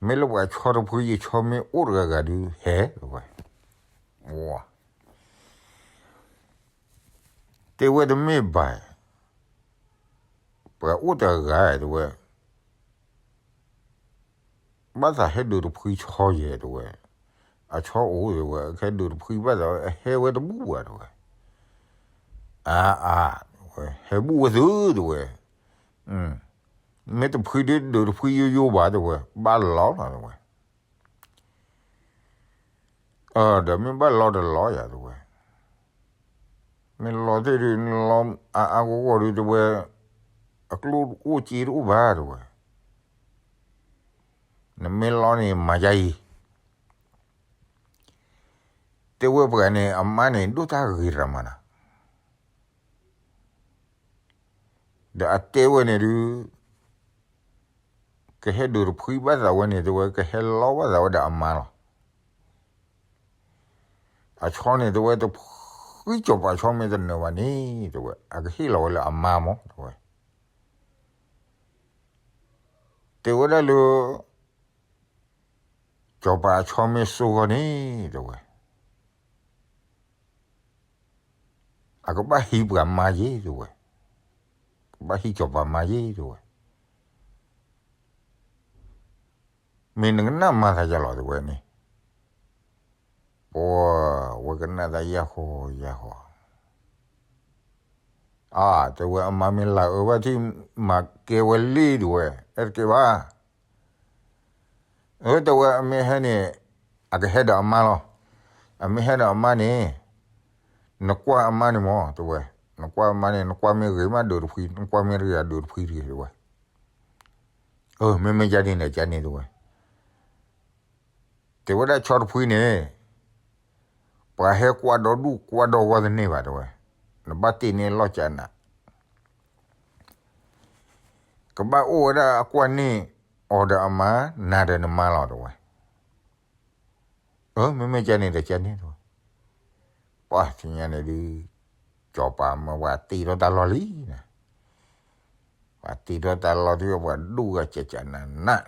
မ့ၢ်လၢပှၤဆီတဖှံယဆီမ့ၢ်အိၣ်တဂၤဂၤဒုးဟဲတဝဲ, တဲဝဲတမ့ၢ်ဘၣ်, ပှၤအိၣ်တဂၤတဝဲ ဘၣ်သးဟဲဒုးတဖှံဆီယဲတဝဲ, အဆီအိၣ်တဝဲ ဟဲဒုးတဖှံဘၣ်သးဝဲ ဟဲဝဲတဘူၣ်ဘၣ်တဝဲ, အါအါ, ဟဲဘူၣ်ဝဲသုတဝဲ, မ့ၢ်တဖှံဒုးဒုးတဖှံယိယိဘၣ်တဝဲ ဘၣ်လီၤလီၤတဝဲ ဒီးမ့ၢ်ဘၣ်လီၤတလီၤယၤတဝဲ, မ့ၢ်လီၤသ့ၣ်ဒုး နလီၤအါအါဂီၢ်ဂီၢ်ဒုးတဝဲ, အကျိၣ်အိၣ်စ့တအိၣ်ဘၣ်တဝဲ, နမ့ၢ်လီၤန့ၣ်မၤယါအံၤ, တဲဝဲပှၤန့ၣ် အမါန့ၣ် ဒိၣ်တၢ်ဂ့ၤတရၤမးနၤ ဒီးအတဲဝဲန့ၣ်ဒုး, ကဟဲဒုးတဖှံဘၣ်သးဝဲန့ၣ် တဲဝဲ ကဟဲလီဘၣ်သးဝဲဒီးအမါလီၤ. အဆီန့ၣ် တဲဝဲ တဖှံကၠီၤပၤဆီမ့ၢ်တနၢၤဘၣ်န့ၣ် တဲဝဲ အကဟ့ၣ်လီၤဝဲလၢအမါမး တဲဝဲ. တဲဝဲဒၣ်လၢ ကၠီၤပၤအဆီမ့ၢ်စိဃီန့ၣ် တဲဝဲ အကဘၣ်ဟံးပှၤမါယ့ၢ် တဲဝဲ, ကဘၣ်ဟံးကၠီၤပၤမါယ့ၢ် တဲဝဲ. မ့ၢ်နကနၣ်မၤသးယၤလီၤ တဲဝဲန့ၣ်, ပှၤ ဝဲကနၣ်သးယၢ်ဃီယၢ်ဃီ, အါ တဲဝဲ အမါမ့ၢ်လၢအၢဘၣ်ထံၣ် မၤကဲဝဲလံ တဲဝဲ, အဲၣ်တကဲဘၣ်. အၢ တဲဝဲ အမ့ၢ်ဟဲန့ၣ် အကဟဲဒီးအမါလီၤ. အမ့ၢ်ဟဲဒီးအမါန့ၣ် နကွၢ်အမါန့ၣ်မး တဲဝဲ, နကွၢ်အမါန့ၣ် နကွၢ်မ့ၢ်ဂ့ၤမးဒုးတဖှံ, နကွၢ်မ့ၢ်တဂ့ၤအဒုးတဖှံတဂ့ၤ တဲဝဲ. အၢ မ့မ့ၢ်ကန့ၣ်ဒီးကန့ၣ် တဲဝဲ. တဲဝဲဒၣ်ဆီတဖှံန့ၣ် ပှၤဟဲကွၢ်ဒီဒူၣ်ကွၢ်ဒီဂီၢ်တန့ၢ်ဘၣ် တဲဝဲ, နဘၣ်တ့န့ၢ်လီၢ်ကနး, ကဘၣ်အိၣ်ဝဲဒၣ်အကွၢ်န့ၢ်အီၤဒီးအမါ နၤဒီးနမါလီၤ တဲဝဲ. အၢ မ့မ့ၢ်ကန့ၣ်ဒီးကန့ၣ် တဲဝဲ. ပှၤထံၣ်ညါန့ၣ်ဒုး စီၤပၤမၢပှၤတ့ထီၣ်တၢ်လီၢ်လံန့ၣ်, ပှၤတ့ထီၣ်တၢ်လီၢ်ထံၣ်ပှၤဒိၣ်ဂၤကကနးနးန့ၣ်,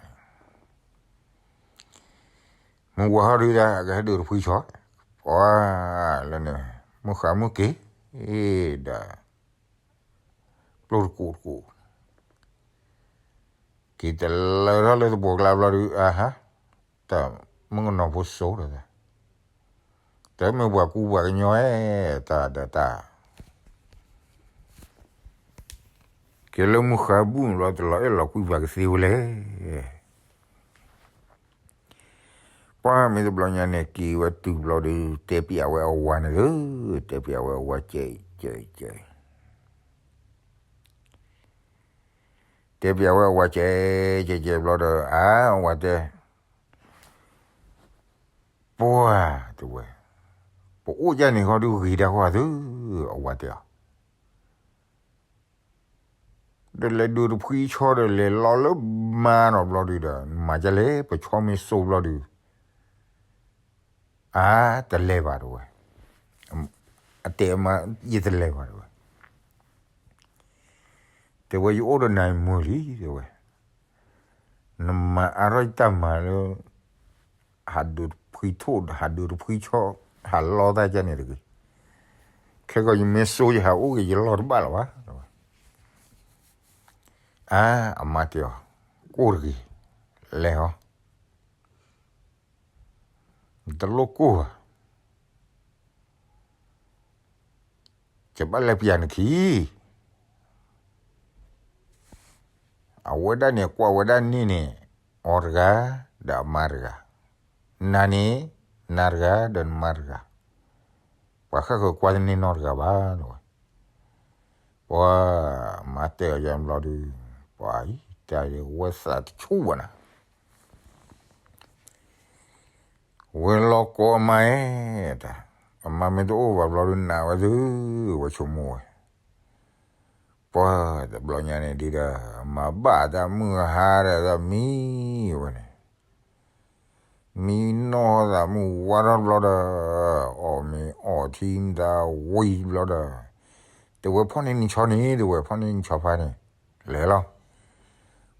မုၢ်ဝါဟီၣ်ဒုးဒၣ် အကဟဲဒုးတဖှံဆီ, ပှၤလၢန့ၣ် မုၢ်ဃါမုၢ်က့ၤ ဒီး ပျိၢ်တကူာ်တကူာ်, က့ၤတလၢထီၣ်လၢတဘိးကျါဘျီဒုး အါဟါ, တၢ်မုၣ်ကနီၤဖိစိဒီး, တမ့ၢ်ပှၤကူပှၤကညီဧဲ, တၢ်ဒီးတၢ် က့ၤလၢမုၢ်ဃါဘူၣ်ဘျီ တလီၤအဲၣ်လီၤကွံပှၤကသ့ဝဲလဲၣ်. ပှၤမ့ၢ်တဘျီညါန့ၣ် က့ၤဝဲတုၤဘျီဒီး တဲပျးဝဲအဝၤန့ၣ်လၢ, တဲပျးဝဲအဝၤကဲးကဲးကဲး, တဲပျးဝဲအဝၤကဲးကဲးကဲးဘျီဒီး အါ အဝၤတဲ, ပှၤ တဲဝဲ, ပအိၣ်ဒ်န့ၣ်ဃီဒုးဂ့ၤဒၣ်ဃီသု, အဝၤတဲအီၤ ဒီးလဲၤဒုးတဖှံဆီဒီးလဲၤလီၤလၢမါနီၤဘျီဒုးဒီး မၤဒ်လဲၣ် ပဆီမ့ၢ်စိဘျီဒုး, အါ တလဲၤဘၣ် တဲဝဲ, အတဲအမါ ယတလဲၤဘၣ် တဲဝဲ, တဲဝဲ ယအိၣ်ဒီးနၤမုာ်လံ တဲဝဲ, နမၤအါထီၣ်ယတၢ်မၤလၢ ဟးဒုးတဖှံထိၣ် ဟးဒုးတဖှံဆီ ဟးလီတၢ်ဒ်န့ၣ်တဂ့ၤ, ခဲကီးယမ့ၢ်စိယဟးအိၣ်က့ၤယလီၢ်တဘၣ်လၢၤဘၣ် တဲဝဲ. အါ အမါတဲအီၤ, ကိၢ်တဂ့ၤ, လဲၤဟီ, တလိၣ်ကိၢ်ဘၣ်, ယဘၣ်လဲၤပျးနခံ, အဝဲဒၣ်န့ၣ်ကွၢ်ဝဲဒၣ်န့ၢ်န့ၣ် အီၤတဂၤ ဒီးအမါတဂၤ, နၤန့ၣ် နၤတဂၤ ဒီးနမါတဂၤ, ပှၤဃၣ်ဃၢၤကွၢ်တန့ၢ်နီတဂၤဘၣ် တဲဝဲ. ပှၤ မါတဲအီၤယါဘျီဒုး, ပှၤအံၤ တၢ်ဝဲသးတဆူၣ်ဘၣ်နၤ, ဝဲလီၤကိးအမါဧၢ, တၢ် အမါမ့ၢ်တအိၣ်ဘၣ်ဘျီဒုး နာ်ဝဲသု, ဝဲဆိကမိၣ်ဝဲ, ပှၤတဘျီညါန့ၣ်ဒုးဒီး မၤဘၣ်တၢ်မုၢ်ဟါဒီးတၢ်မံဝဲန့ၣ် မံနီၢ်သးမုၢ်ဝါထီၣ်ဘျီဒီး, အီၣ်မ့ၤအီထံမတၤဝံၤဘျီဒီး, တဲဝဲဖီၣ်န့ၢ်နဆီန့ၣ် တဲဝဲဖီၣ်န့ၢ်နဆီဖါန့ၣ်, လဲၤလီၤ.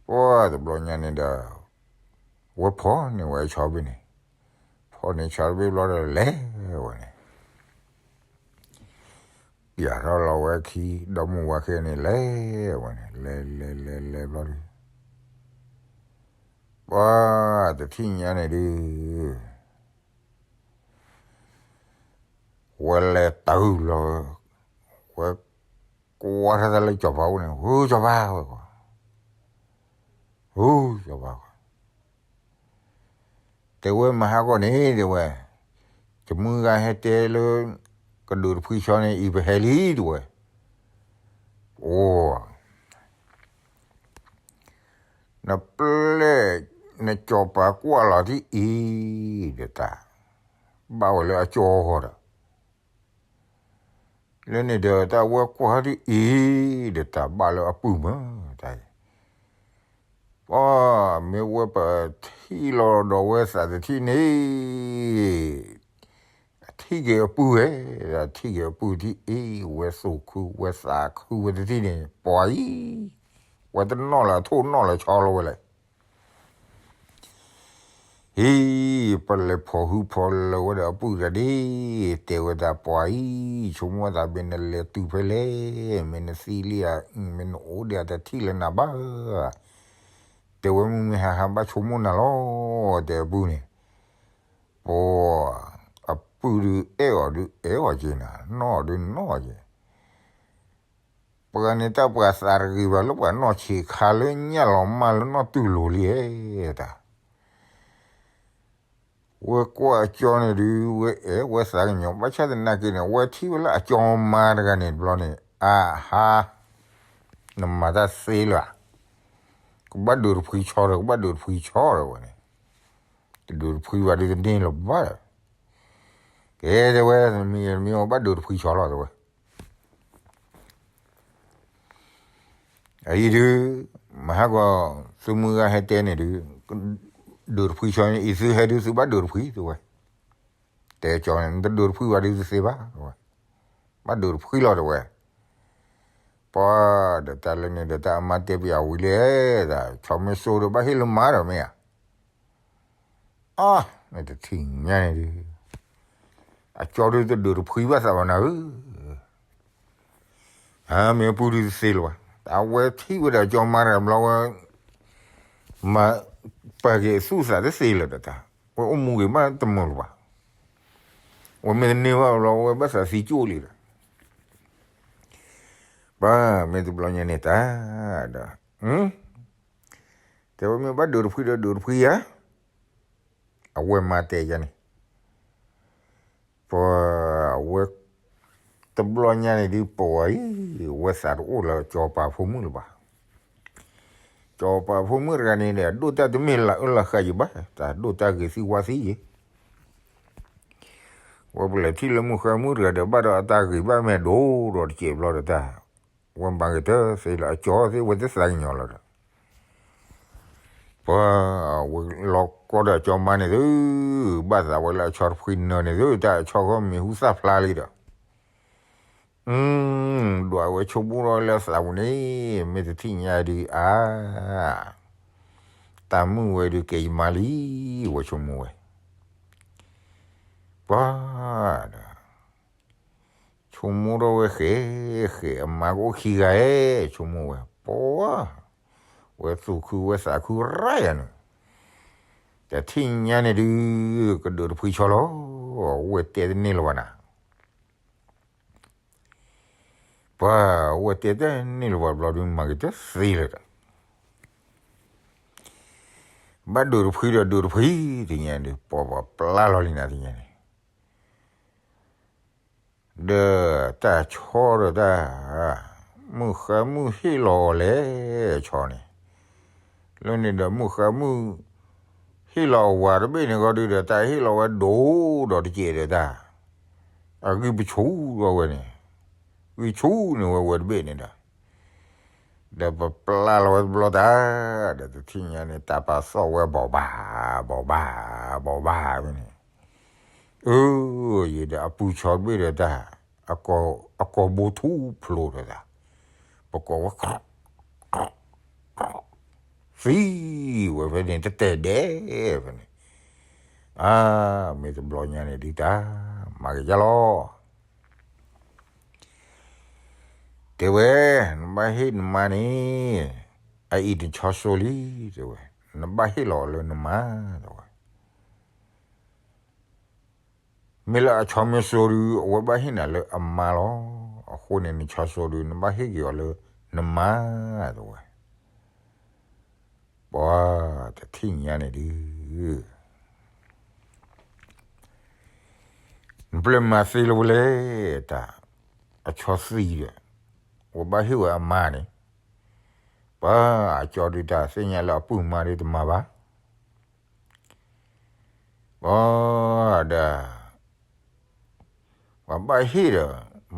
ပှၤတဘျီညါန့ၣ်ဒီး, ဝဲဖီၣ်န့ၢ်ဝဲဆီဘ့ၣ်န့ၣ်, ဖီၣ်န့ၢ်ဆီတဘ့ၣ်ဘျီဒီးလဲၤဝဲန့ၣ် ပျးထီၣ်လီၤဝဲခံ, ဒီမုၢ်ဝါခဲန့ၣ် လဲၤဝဲန့ၣ် လဲၤလဲၤလဲၤလဲၤဘျီဒုး, ပှၤတထံၣ်ညါန့ၣ်ဒုး, ဝဲလဲၤတုၤလီၤ, ဝဲကွၢ်ထီၣ်တၢ်လၢစီၤပၤအိၣ်န့ၣ်, ဟူစီၤပၤဝဲ, ဟူစီၤပၤဝဲ တဲဝဲမဟါဂီၢ်န့ၣ် တဲဝဲ, ယမုၢ်ဂၤဟဲတဲလၢ ကဒုးတဖှံဆီန့ၣ် အံၤပဟဲလံ တဲဝဲ, အိ, နပျဲၢ်, နစီၤပၤကွၢ်လီၤတံၢ်အံၤ, ဒီးတၢ်, ဘၣ်ဝဲလၢအကၠီဃီဒီး လၢန့ၣ်ဒီးတၢ်ဝဲကွၢ်တံၢ်အံၤ, ဒီးတၢ်ဘၣ်လၢအပုၢ်မၢ, တၢ်အံၤ, ပှၤမ့ၢ်ဝဲပထံၣ်လီၤဒီးဝဲသးတထံၣ်န့ၣ်, ထံၣ်က့ၤအပုၢ်ဝဲ, ထံၣ်က့ၤအပုၢ်တံၢ်အံၤ ဝဲသူၣ်ခုဝဲသးခုဝဲတထံၣ်န့ၣ် ပှၤအံၤ, ဝဲတနီၣ်လၢအထိၣ်နီၣ်လၢအဆီလီၤဝဲလဲၣ် ဟံ, ပလဲၤဖီၣ်ဟုဖီၣ်လၢာ်ဝဲဒီးအပုၢ်တဂၤဒ့, တဲဝဲဒၣ်ပှၤအံၤ, ဆိကမိၣ်သးမ့ၢ်နလဲၤတုၤဖဲလဲၣ်, မ့ၢ်နသံလံဧါ, မ့ၢ်နအိၣ်ဒံးဧါ တထံၣ်လၢနၤဘၣ်, တဲဝဲမုၢ်မ့ၢ်ဟါဟါဘၣ်ဆိကမိၣ်နၤလီၤ, တဲအပုၢ်န့ၣ်, ပှၤ, အ ပုၢ်ဒုးအဲၣ်အီၤဒုးအဲၣ်အီၤက့ၤနၤ, နီၢ်အီၤဒုးနီၢ်အီၤက့ၤ, ပှၤန့ၣ်တၢ်ပှၤသးတဂ့ၤဘၣ်လၢပှၤနီၢ်ဆံးခါလၢညၣ်လီၤမၢ်လၢနီၢ်တူၢ်လိၤလံဧါတၢ် ဝဲကွၢ်အကၠီန့ၣ်ဒုး ဝဲအဲၣ်ဝဲသးကညီၤ ဘၣ်ဆၣ်သနာ်က့န့ၣ် ဝဲထံၣ်ဝဲလၢအကၠီမါတဂၤန့ၣ်တဘျီန့ၣ် အဟါ, နမၤတၢ်သ့လၢၤ, ကဘၣ်ဒုးတဖှံဆီဒီး ကဘၣ်ဒုးတဖှံဆီဒီးဝဲန့ၣ်, တဒုးတဖှံဘၣ်ဒုးတန့ၢ်လၢၤဘၣ်ဒီး, ကဲတဲဝဲ မ့ၢ်မ့ၢ်အီၤဘၣ်ဒုးတဖှံဆီလီၤတဲဝဲ အံၤဒုး, မဟါကီ သုမုၢ်ဂၤဟဲတဲန့ၣ်ဒုး, ဒုးတဖှံဆီန့ၣ် အံၤသုဟဲဒုးသုဘၣ်ဒုးတဖှံတဲဝဲ, တဲကၠီန့ၣ် နတဒုးတဖှံဘၣ်ဒုးသုသ့ဘၣ်တဲဝဲ, ဘၣ်ဒုးတဖှံလီၤတဲဝဲ, ပှၤဒီးတၢ်လၢန့ၣ်ဒီးတၢ်အမါတဲပယၤဝံၤလံ, တၢ်ဆီမ့ၢ်စိဒီးဘၣ်ဟ့ၣ်လၢမါဒီးမ့ၢ်ဧါ အါ, မ့ၢ်တထံၣ်ညါန့ၣ်ဒုး, အကၠီဒုးတဒုးတဖှံဘၣ်သးဘၣ်နၤဧၢ, မ့ၢ်ပုၢ်ဒုးတသ့လၢၤဘၣ်, အဝဲထံၣ်ဝဲဒီးကၠီမါတဂၤဘျီဝဲ, မၤပာ်က့ၤသူၣ်သးတသ့လၢၤဒီးတၢ်, ဝဲအိၣ်မူက့ၤမးတမုာ်လၢၤဘၣ်, ဝဲမ့ၢ်တန့ၢ်ဘၣ်ဘျီဝဲဘၣ်သးသံကၠိၣ်လံဒီး, ပှၤမ့ၢ်တဘျီညါန့ၣ်တၢ်, ဒီး တဲဝဲမ့ၢ်ဘၣ်ဒုးတဖှံဒီးဒုးတဖှံဧါ, အဝဲမါတဲယၤန့ၣ်, ပှၤဝဲ, တဘျီညါန့ၣ်ဒုးပှၤအံၤ, ဝဲသးတအိၣ်လၢကၠီပၤဖိမုၣ်လၢၤဘၣ်, ကၠီပၤဖိမုၣ်တဂၤန့ၣ်ဒီး အဒိၣ်တၢ်တမ့ၢ်လၢအၢလၢဃာ်ယံၤဘၣ်, တၢ်ဒိၣ်တၢ်ဂ့ၤသံဝါသံယံၤ ဝဲပလဲၤထံၣ်လၢမုၢ်ဃါမုၣ်တဂၤဒီး ဘၣ်ဒီးအတၢ်ဂ့ၤဘၣ်မ့ၢ်ဒိၣ်ဒီးတစဲးဘျီဒီးတၢ်, ဝဲမၤက့ၤတသ့လၢၤ အကၠီသ့ၣ်ဝဲတသးကညီၤလၢၤဒီး, ပှၤ, ဝဲလီၤကီဒီးအကၠီမါန့ၣ်သု, ဘၣ်သးဝဲလၢအဆီတဖှံနၢၤန့ၣ်သု တၢ်အဆီဃီမံၤဟူသၣ်ဖျါလံဒီး ဒွးဝဲဆိကမိၣ်ထီၣ်လၢသးပူၤန့ၣ်, မ့ၢ်တထံၣ်ညါဒုးအါ, တၢ်မုၣ်ဝဲဒုးကဲယမါလံ, ဝဲဆိကမိၣ်ဝဲ, ပှၤဒီး, ဆိကမိၣ်ထီၣ်ဝဲဃဲ, ဃဲအမါကအိၣ်ခံဂၤဧဲ, ဆိကမိၣ်ဝဲ, ပှၤ, ဝဲသူၣ်ခုဝဲသးခုရၣ်ယၤန့ၣ်, တထံၣ်ညါန့ၣ်ဒုး, ကဒုးတဖှံဆီလီၤ, ဝဲတဲတန့ၢ်လၢၤဘၣ်နၤ ပှၤ, ဝဲတဲတန့ၢ်လၢၤဘၣ်ဘျီဒုး မၤက့ၤတသ့လၢၤဒီး, ဘၣ်ဒုးတဖှံဒီးဒုးတဖှံ, တညါဒုး ပှၤပှၤပျၢ်လီၤလံနၤတညါန့ၣ်, ဒီးတၢ်ဆီဒီးတၢ်, မုၢ်ဃါမုၣ်ဟ့ၣ်လီၤအီၤလဲၣ်, ဆီန့ၣ်, လၢန့ၣ်ဒီးမုၢ်ဃါမုၣ် ဟ့ၣ်လီၤအဝၤတဘ့ၣ်န့ၣ်ဂီၢ်ဒုးဒီး တၢ်ဟ့ၣ်လီၤဝဲဒိၣ်ဒီးတစဲးဒီးတၢ်, အဂံၢ်ပဆူၣ်ထီၣ်ဝဲန့ၣ်, ဂံၢ်ဆူၣ်န့ၢ်ဝဲဝဲတဘ့ၣ်န့ၣ်ဒီး, ဒီးပပျၢ်လီၤဝဲတဘျီတၢ်, ဒီးတထံၣ်ညါန့ၣ် တၢ်ပာ်သီၣ်ဝဲဘီၣ်ဘၣ်, ဘီၣ်ဘၣ်, ဘီၣ်ဘၣ်ဝဲန့ၣ်, အၢ, ယံၤဒီးအပုၢ်ဆီတဘ့ၣ်ဒီးတၢ်, အကိာ်ဘိထူဖျိဒီးတၢ်, ပကိးဝဲ သံဝဲဖဲန့ၣ် တတဲာ်ဒဲးဖဲန့ၣ်, အါ, မ့ၢ်တဘျီညါန့ၣ်ဒုးတၢ်, မၤက့ၤယါလီၤ, တဲဝဲ, နဘၣ်ဟ့ၣ်နမါန့ၣ်, အအံၤနဆီစိလံ, တဲဝဲ, နဘၣ်ဟ့ၣ်လီၤအီၤလၢနမါ, တဲဝဲ မ့ၢ်လၢအဆီမ့ၢ်စိဒုး အဝဲဘၣ်ဟ့ၣ်နၤလၢအမါလီၤ. အဃိန့ၣ် နဆီစိဒုး နဘၣ်ဟ့ၣ်က့ၤအီၤလၢနမါ, တဲဝဲ. ပှၤတထံၣ်ညါန့ၣ်ဒုး နပျဲၢ်မၤသ့လၢၤဝဲလဲၣ်, တၢ်အဆီသံဒီး ဝဲဘၣ်ဟ့ၣ်ဝဲအမါန့ၣ်, ပှၤအကၠီဒုးတၢ်သ့ၣ်ညါလၢအပုၢ်မါဒုးတမၤဘၣ်. ပှၤဒီး ပှၤဘၣ်ဟ့ၣ်ဒီး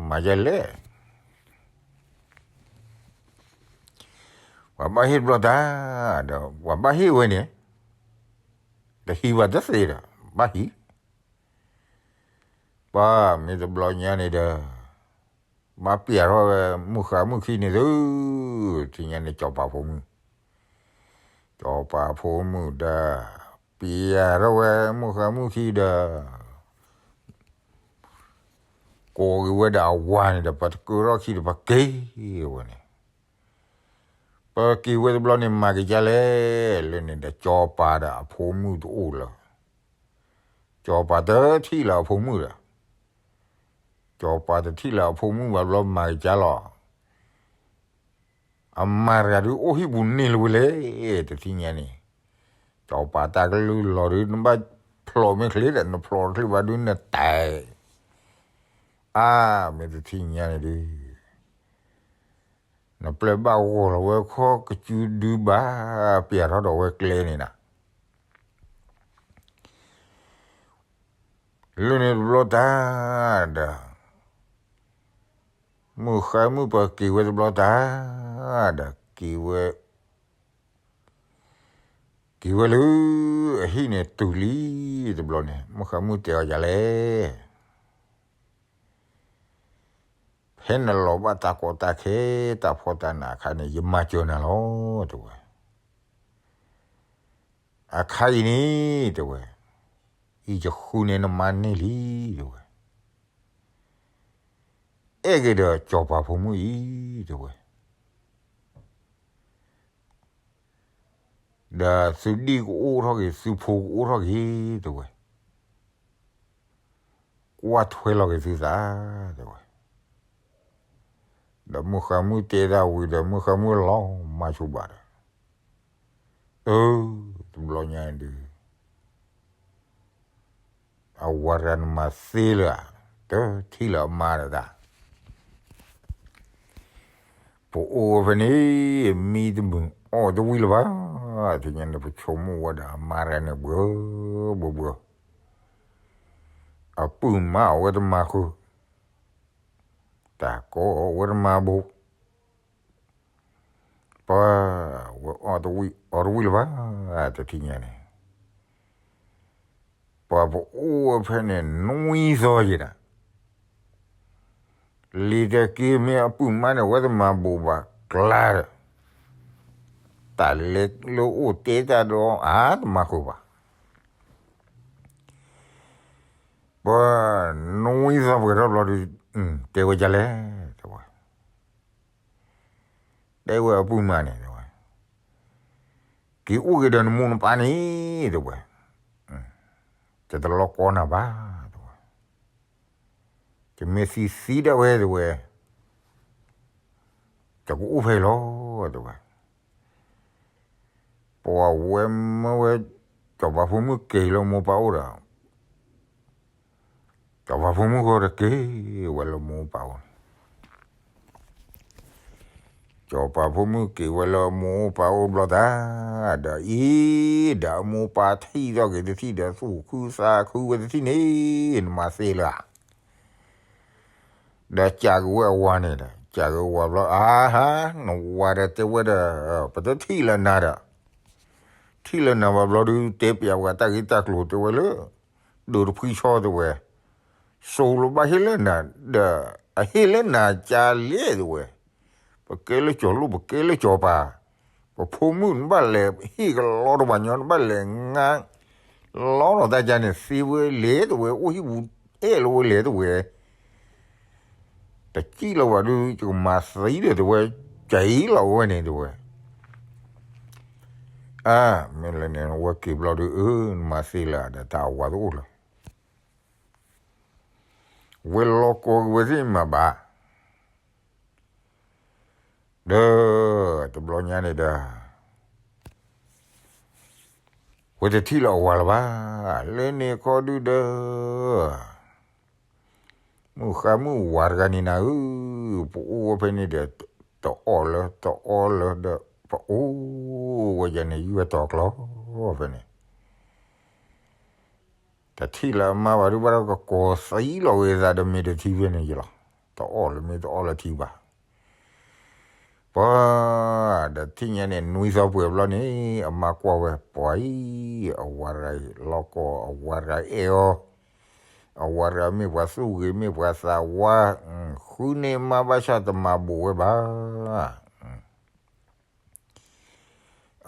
မၤယဲလဲၣ်, ပှၤဘၣ်ဟ့ၣ်တဘျီတၢ်ဒီး ပှၤဘၣ်ဟ့ၣ်ဝဲန့ၣ်, တဟံးဘၣ်တသ့ဒီး ဘၣ်ဟံး. ပှၤမ့ၢ်တဘျီညါန့ၣ်ဒီး ဘၣ်ပျဲထီၣ်ဝဲမုၢ်ဃါမုၢ်ခံန့ၣ်သု, ထံၣ်ညါန့ၣ် စီၤပၤဖိမုၣ်, စီၤပၤဖိမုၣ်ဒီး ပျဲထီၣ်ဝဲမုၢ်ဃါမုၢ်ခံဒီး ကိးက့ၤဝဲဒီးအဝၤန့ၣ်ဒီး ပှၤတကၢထီၣ်ခံဒီး ပှၤက့ၤဝဲန့ၣ်, ပှၤက့ၤဝဲတဘျီန့ၣ် မၤက့ၤဒ်လဲၣ်, လၢန့ၣ်ဒီး စီၤပၤဒီးအဖိမုၣ်တအိၣ်လၢၤ. စီၤပၤတထံၣ်လၢအဖိမုၣ်ဒီး, စီၤပၤတထံၣ်လၢအဖိမုၣ်ဘၣ်ဘျီမၤက့ၤကၢ်လီၤ. အမါတဂၤဒုးအိၣ်ဟံၣ်ပူၤန့ၢ်လၢၤဝဲလဲၣ်, တထံၣ်ညါန့ၣ်, စီၤပၤတၢ်ကလုၢ်လီၤဒုး နဘၣ်ဖျိးမ့ၢ်ချ့ဒီး နဖျိးတချ့ဘၣ်ဒုးနတဲာ်, အါ, မ့ၢ်တထံၣ်ညါန့ၣ်ဒုး နပျဲၢ်ဘၣ်ဂီၤလီၤဝဲခီၣ်ကစုဒုဘၣ် ပျဲၢ်ထီၣ်ဒီးဝဲကျဲန့ၣ်နၤ. လၢန့ၣ်တဘျီတၢ်ဒီး မုၢ်ဃါမုၢ်ပှၤက့ၤဝဲတဘျီတၢ်ဒီး က့ၤဝဲ, က့ၤဝဲလၢအဟံၣ်န့ၣ်တုၤလံတဘျီန့ၣ် မုၢ်ဃါမုၢ်တဲအီၤဒ်လဲၣ်, ဖဲနလီၤဘၣ်တၢ်ကီတၢ်ခဲ တၢ်ဖှီၣ်တၢ်နးအခါန့ၣ် ယမၤစၢၤနၤလီၤ တဲဝဲ. အခါအံၤန့ၣ် တဲဝဲ, အံၤယဃုန့ၢ်နမါန့ၢ်လံ တဲဝဲ, အဲၣ်က့ၤဒီးစီၤပၤဖိမုၣ်အံၤ တဲဝဲ, ဒီးသုဒံၣ်ကအိၣ်ထီၣ်က့ၤ သုဖိကအိၣ်ထီၣ်က့ၤ တဲဝဲ, ကွၢ်ထွဲလီၤက့ၤသုသး တဲဝဲ. ဒီးမုၢ်ဃါမုၣ်တဲတၢ်ဝံၤဒီး မုၢ်ဃါမုၣ်လီၤမၢ်ဆိဘၣ်ဒီး, အၢ, တဘျီညါဒုး အဝၤတဂၤန့ၣ်မၤသ့လၢၤဧါ, တထံၣ်လၢၤအမါတဂၤ, ပအိၣ်ဝဲဖဲန့ၣ် မံတမုာ်အီၣ်တဝံၣ်လၢၤဘၣ်, တထံၣ်ညါန့ၣ် ပဆိကမိၣ်ဝဲဒီးအမါတဂၤန့ၣ် ဘှီဘှီဘှီ, အပုၢ်မါအဝဲတမၤဃုာ်, တၢ်ကိးအဝဲတမၤဘူး ပှၤဝဲအီၣ်တဝံၣ်အီတဝံၣ်လၢၤဘၣ်, တထံၣ်ညါန့ၣ်, ပှၤပအိၣ်ဝဲဖဲန့ၣ် နွံသီယဲဒီး, လံာ်တက့ၢ်မ့ၢ်အပုၢ်မါန့ၣ် အဝဲတမၤဘူးဘၣ်ကျါဒီး, တၢ်လဲၤလၢအိၣ်တဲတၢ်ဒီးအါတမၤဃုာ်ဘၣ်. ပှၤနွံသီပှဲၤထီၣ်ဘျီဒီး, တဲဝဲဒ်လဲၣ်, တဲဝဲ, တဲဝဲအပုၢ်မါန့ၣ်, တဲဝဲ, က့ၤအိၣ်က့ၤဒီးနမိၢ်နပၢ်န့ၣ်, တဲဝဲ, ယတလီၤကီနၤဘၣ်, တဲဝဲ, ယမ့ၢ်သံသံဒၣ်ဝဲ, တဲဝဲ, ယကအိၣ်ဖဲအံၤလီၤ, တဲဝဲ. ပှၤဝဲမၢဝဲ, စီၤပၤဖိမုၣ်က့ၤလၢမိၢ်ပၢ်အိၣ်ဒီး, စီၤပၤဖိမုၣ်ဃီတက့ၤဝဲလၢမိၢ်ပၢ်အိၣ်န့ၣ်, စီၤပၤဖိမုၣ်က့ၤဝဲလၢမိၢ်ပၢ်အိၣ်ဘျီတၢ်, ဒီးအံၤ, ဒီးအမိၢ်ပၢ်ထံၣ်ထီၣ်က့ၤတထံၣ်ဒီးသူၣ်ခုသးခုဝဲတထံၣ်န့ၣ်, နမၤသ့လၢၤဧါ. ဒီးစံးက့ၤဝဲအဝၤန့ၣ်ဒီး, စံးက့ၤဝဲဘျီ, အါဟါ, နဝၤဒီးတဲဝဲဒီး, ပတထံၣ်လၢၤနၤဒီး, ထံၣ်လၢၤနၤဘၣ်ဘျီဒုး တဲပျးဝဲတၢ်ဂ့ၢ်တၢ်ကျိၤတဲဝဲလၢ, ဒိးတဖှံဆီတဲဝဲ, စိၤလီၤဘၣ်ဟ့ၣ်လၢနၤ, ဒီးအဟ့ၣ်လၢနၤကလဲၣ်တဲဝဲ, ပကဲလၢစီၤလိၣ် ပကဲလၢစီၤပၤ, ပဖိမုၣ်နဘၣ်လဲၤဟ့ၣ်ကလီတပှၤညီ နဘၣ်လဲၤငါ လီၤဒီးတၢ်ကါန့ၣ် သ့ဝဲလဲၤတဲဝဲ အိၣ်ဟံၣ်ပူၤအဲၣ်လီၤဝဲလဲၤတဲဝဲ, တစံၣ်လီၤဘၣ်ဒုး ယကမၤသံဒီးတဲဝဲ, ကၠံလီၤဝဲန့ၣ်တဲဝဲ, အါ, မ့ၢ်လဲၣ်န့ၣ် ဝဲက့ၤဘျီဒုး အၢ နမၤသ့လၢၤဒီး တၢ်အဝၤတအိၣ်လၢၤ, ဝဲလီၤကီက့ၤဝဲသ့ၣ်မၤဘၣ် ဒီးတဘျီညါန့ၣ်ဒီး ဝဲတထံၣ်လၢၤအဝၤလၢၤဘၣ်. လၢန့ၣ်ခီဒုဒီး မုၢ်ဃါမုၢ်ဝၤတဂၤန့ၣ်နၤဧၢ, ပအိၣ်ဝဲဖဲန့ၣ်ဒီး တအီၣ်လၢၤ တအီလၢၤဒီး ပအိၣ်ဝဲယၤန့ၣ် ယွဲၢ်တီၤကျီဖဲန့ၣ် တထံၣ်လၢၤအမါဘၣ်ဒုး ဘၣ်ဒီးကကိးသံလီၤဝဲသးဒီး မ့ၢ်တထံၣ်ဖဲန့ၣ်ယလီၤ. တအီၣ်လၢၤမ့ၢ်တအီလၢၤထံၣ်ဘၣ်. ပှၤဒီးထံၣ်ညါန့ၣ် နွံသီပှဲၤဘျီန့ၣ် အမါကွၢ်ဝဲ ပှၤအံၤ အဝၤတဂၤအံၤ လီၤကီ အဝၤတဂၤအံၤအဲၣ်အီၤ, အဝၤတဂၤမ့ၢ်ပှၤသူၣ်ဂ့ၤ မ့ၢ်ပှၤသးဝါ, ဃုန့ၢ်မါဘၣ်ဆၣ်တမၤဘူးဝဲဘၣ်.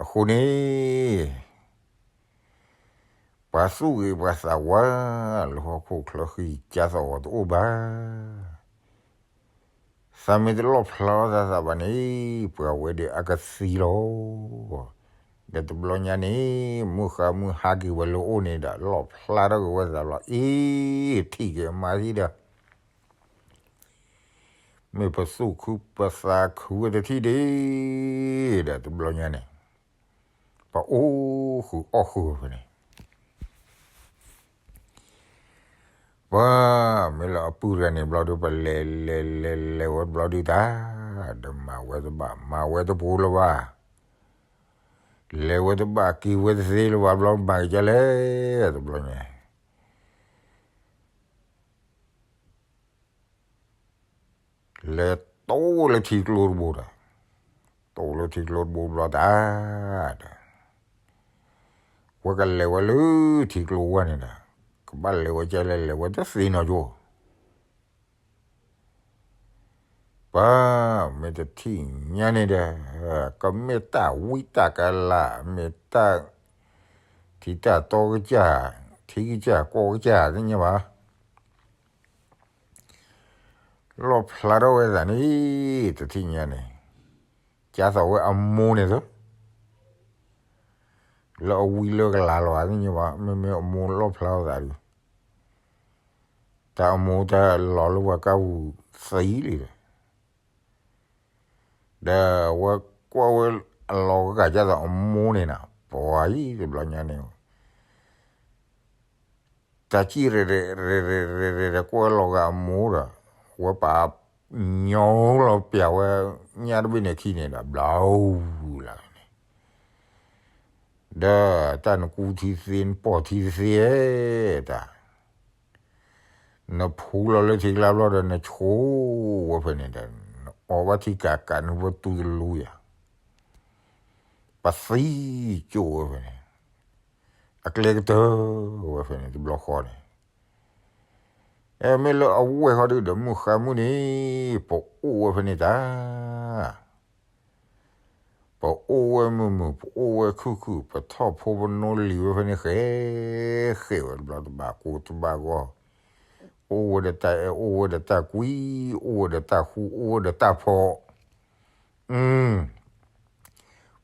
အဃိန့ၣ် ပှၤသူၣ်ဂ့ၤပှၤသးဝါ လၢဟီၣ်ခိၣ်ချၢဃံ ကၢ်သီၣ်ဂီၤတအိၣ်ဘၣ်. သးမ့ၢ်တလီၣ်ဖျါထီၣ်သးသးဘၣ်န့ၣ် ပှၤဝဲဒၣ်အကသံလီၤ. ဒီးတဘျီညါန့ၣ် မုၢ်ဃါမုၢ်ဟါက့ၤဝဲလၢအအိၣ်န့ၣ်ဒီး လီၣ်ဖျါထီၣ်က့ၤဝဲသးဘျီ အ့ ထံၣ်က့ၤအမါသံဒီး မ့ၢ်ပသူၣ်ခုပသးခုဝဲတထံၣ်ဒံး ဒီးတဘျီညါန့ၣ် ပအိၣ်ဃုာ်အီၣ်ဃုာ်ဖဲန့ၣ် ပှၤမ့ၢ်လၢအပုၢ်တဂၤန့ၣ်ဘျီဒုး ပလဲၤလဲၤလဲၤလဲၤဝဲဘျီဒုးတၢ်, ဒီးမၤဝဲတဘၣ် မၤဝဲတပူၤလၢၤဘၣ်, လဲၤဝဲတဘၣ် က့ၤဝဲတသ့လၢၤဘၣ်ဘျီ မၤက့ၤဒ်လဲၣ်, တဘျီညါ လဲၤတိၢ်လၢထံကျိတဘိဒီး, တိၢ်လၢထံကျိတဘိဘျီတၢ်ဒီး, ဝဲကလဲၤဝဲလၢထံကျိဝဲန့ၣ်ဒီး, ကဘၣ်လဲၤဝဲဒ်လဲၣ် လဲၤဝဲတသ့နီၤကၠိ, ပှၤမ့ၢ်တထံၣ်ညါန့ၣ်ဒီး, ကမ့ၢ်တၢ်ဝံတၢ်ကလၤ မ့ၢ်တၢ်ထံတၢ်တီကစၢ်, ထံကစၢ်ကီၢ်ကစၢ်သ့ၣ်ညါဘၣ် လီၣ်ဖျါထီၣ်ဝဲသးန့ၣ်, တထံၣ်ညါန့ၣ်, ကၢ်သိးဝဲအမိၢ်န့ၣ်သၢ, လၢအဝံလၢကလၤလီၤသ့ၣ်ညါဘၣ်, မ့မ့ၢ်အမိၢ်လီၣ်ဖျါထီၣ်သးဒီး, တၢ်အမိၢ်တၢ်လီၤလၢပှၤကၢ်ပူၤသံလံဒီး, ဒီးအဝဲကွၢ်ဝဲအလီၤဂာ်ကၢ်သိးအမိၢ်န့ၣ်နီၤ, ပှၤအံၤတဘျီညါန့ၣ် တၢ်စံၣ်ရဲၣ်ရဲၣ်ရဲၣ်ရဲၣ် ကွၢ်လီၤဂာ်အမိၢ်ဒီး, ဝဲပာ်ညီလီၤပျးဝဲညၣ်တဘ့ၣ်န့ၣ်ခံန့ၣ်ဒီး ဘျီလၢန့ၣ်, ဒီးတၢ်နကူထံသ့ နပိာ်ထံတသ့ဧၢ, တၢ်, နဖူလီၤလၢထံကျါဘျီဒီး နဆိဝဲဖဲန့ၣ်ဒီး, နအီၣ်ဘၣ်ထံကးကး နဝဲတူၢ်တလူယၤ, ပသံကၠိၣ်ဝဲဖဲန့ၣ်, အကျဲကတၢၢ်ဝဲဖဲန့ၣ် တဘျီဃီန့ၣ်, အဲ မ့ၢ်လၢအဝဲၢ်ဃီဒုးဒီး မုၢ်ဃါမုၢ်န့ၣ်, ပအိၣ်ဝဲဖဲန့ၣ်တၢ်, ပအိၣ်ဝဲမုာ်မုာ် ပအိၣ်ဝဲခုၣ်ခုၣ် ပထီၣ်ဖိပနိလံၤဝဲဖဲန့ၣ်ဃဲ, ဃဲဝဲတဘျီတဘၣ်ကိးတဘၣ်ဂီၢ်, အိၣ်ဝဲဒီးတၢ်အဲၣ် အိၣ်ဝဲဒီးတၢ်ကွံ, အိၣ်ဝဲဒီးတၢ်ဃူ အိၣ်ဝဲဒီးတၢ်ဖိး,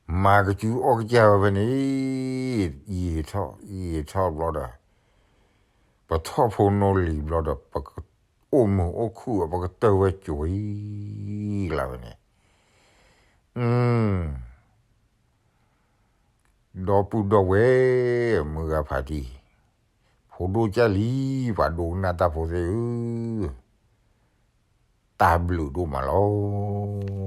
အ မၤကစုအီၣ်ကစၢ်ဝဲဖဲန့ၣ်, ယံာ်ထီၣ်ယံာ်ထီၣ်ဘျီဒီး, ပထီၣ်ဖိနိလံၤဘျီဒီး ပကအိၣ်မုာ်အိၣ်ခုၣ် ပကတၢၢ်ဝဲကွံာ်လၢဖဲန့ၣ်, အ ဒီပုၢ်ဒီဝဲၢ် မုၢ်ဂၤဖးတံၢ်, ဖိဒိၣ်ကၢ်လံ, ပှၤဒိကနၣ်တၢ်ဖိသ့ၣ်ဧၢ, တၢ်ဘျုးဒိၣ်မးလီၤ.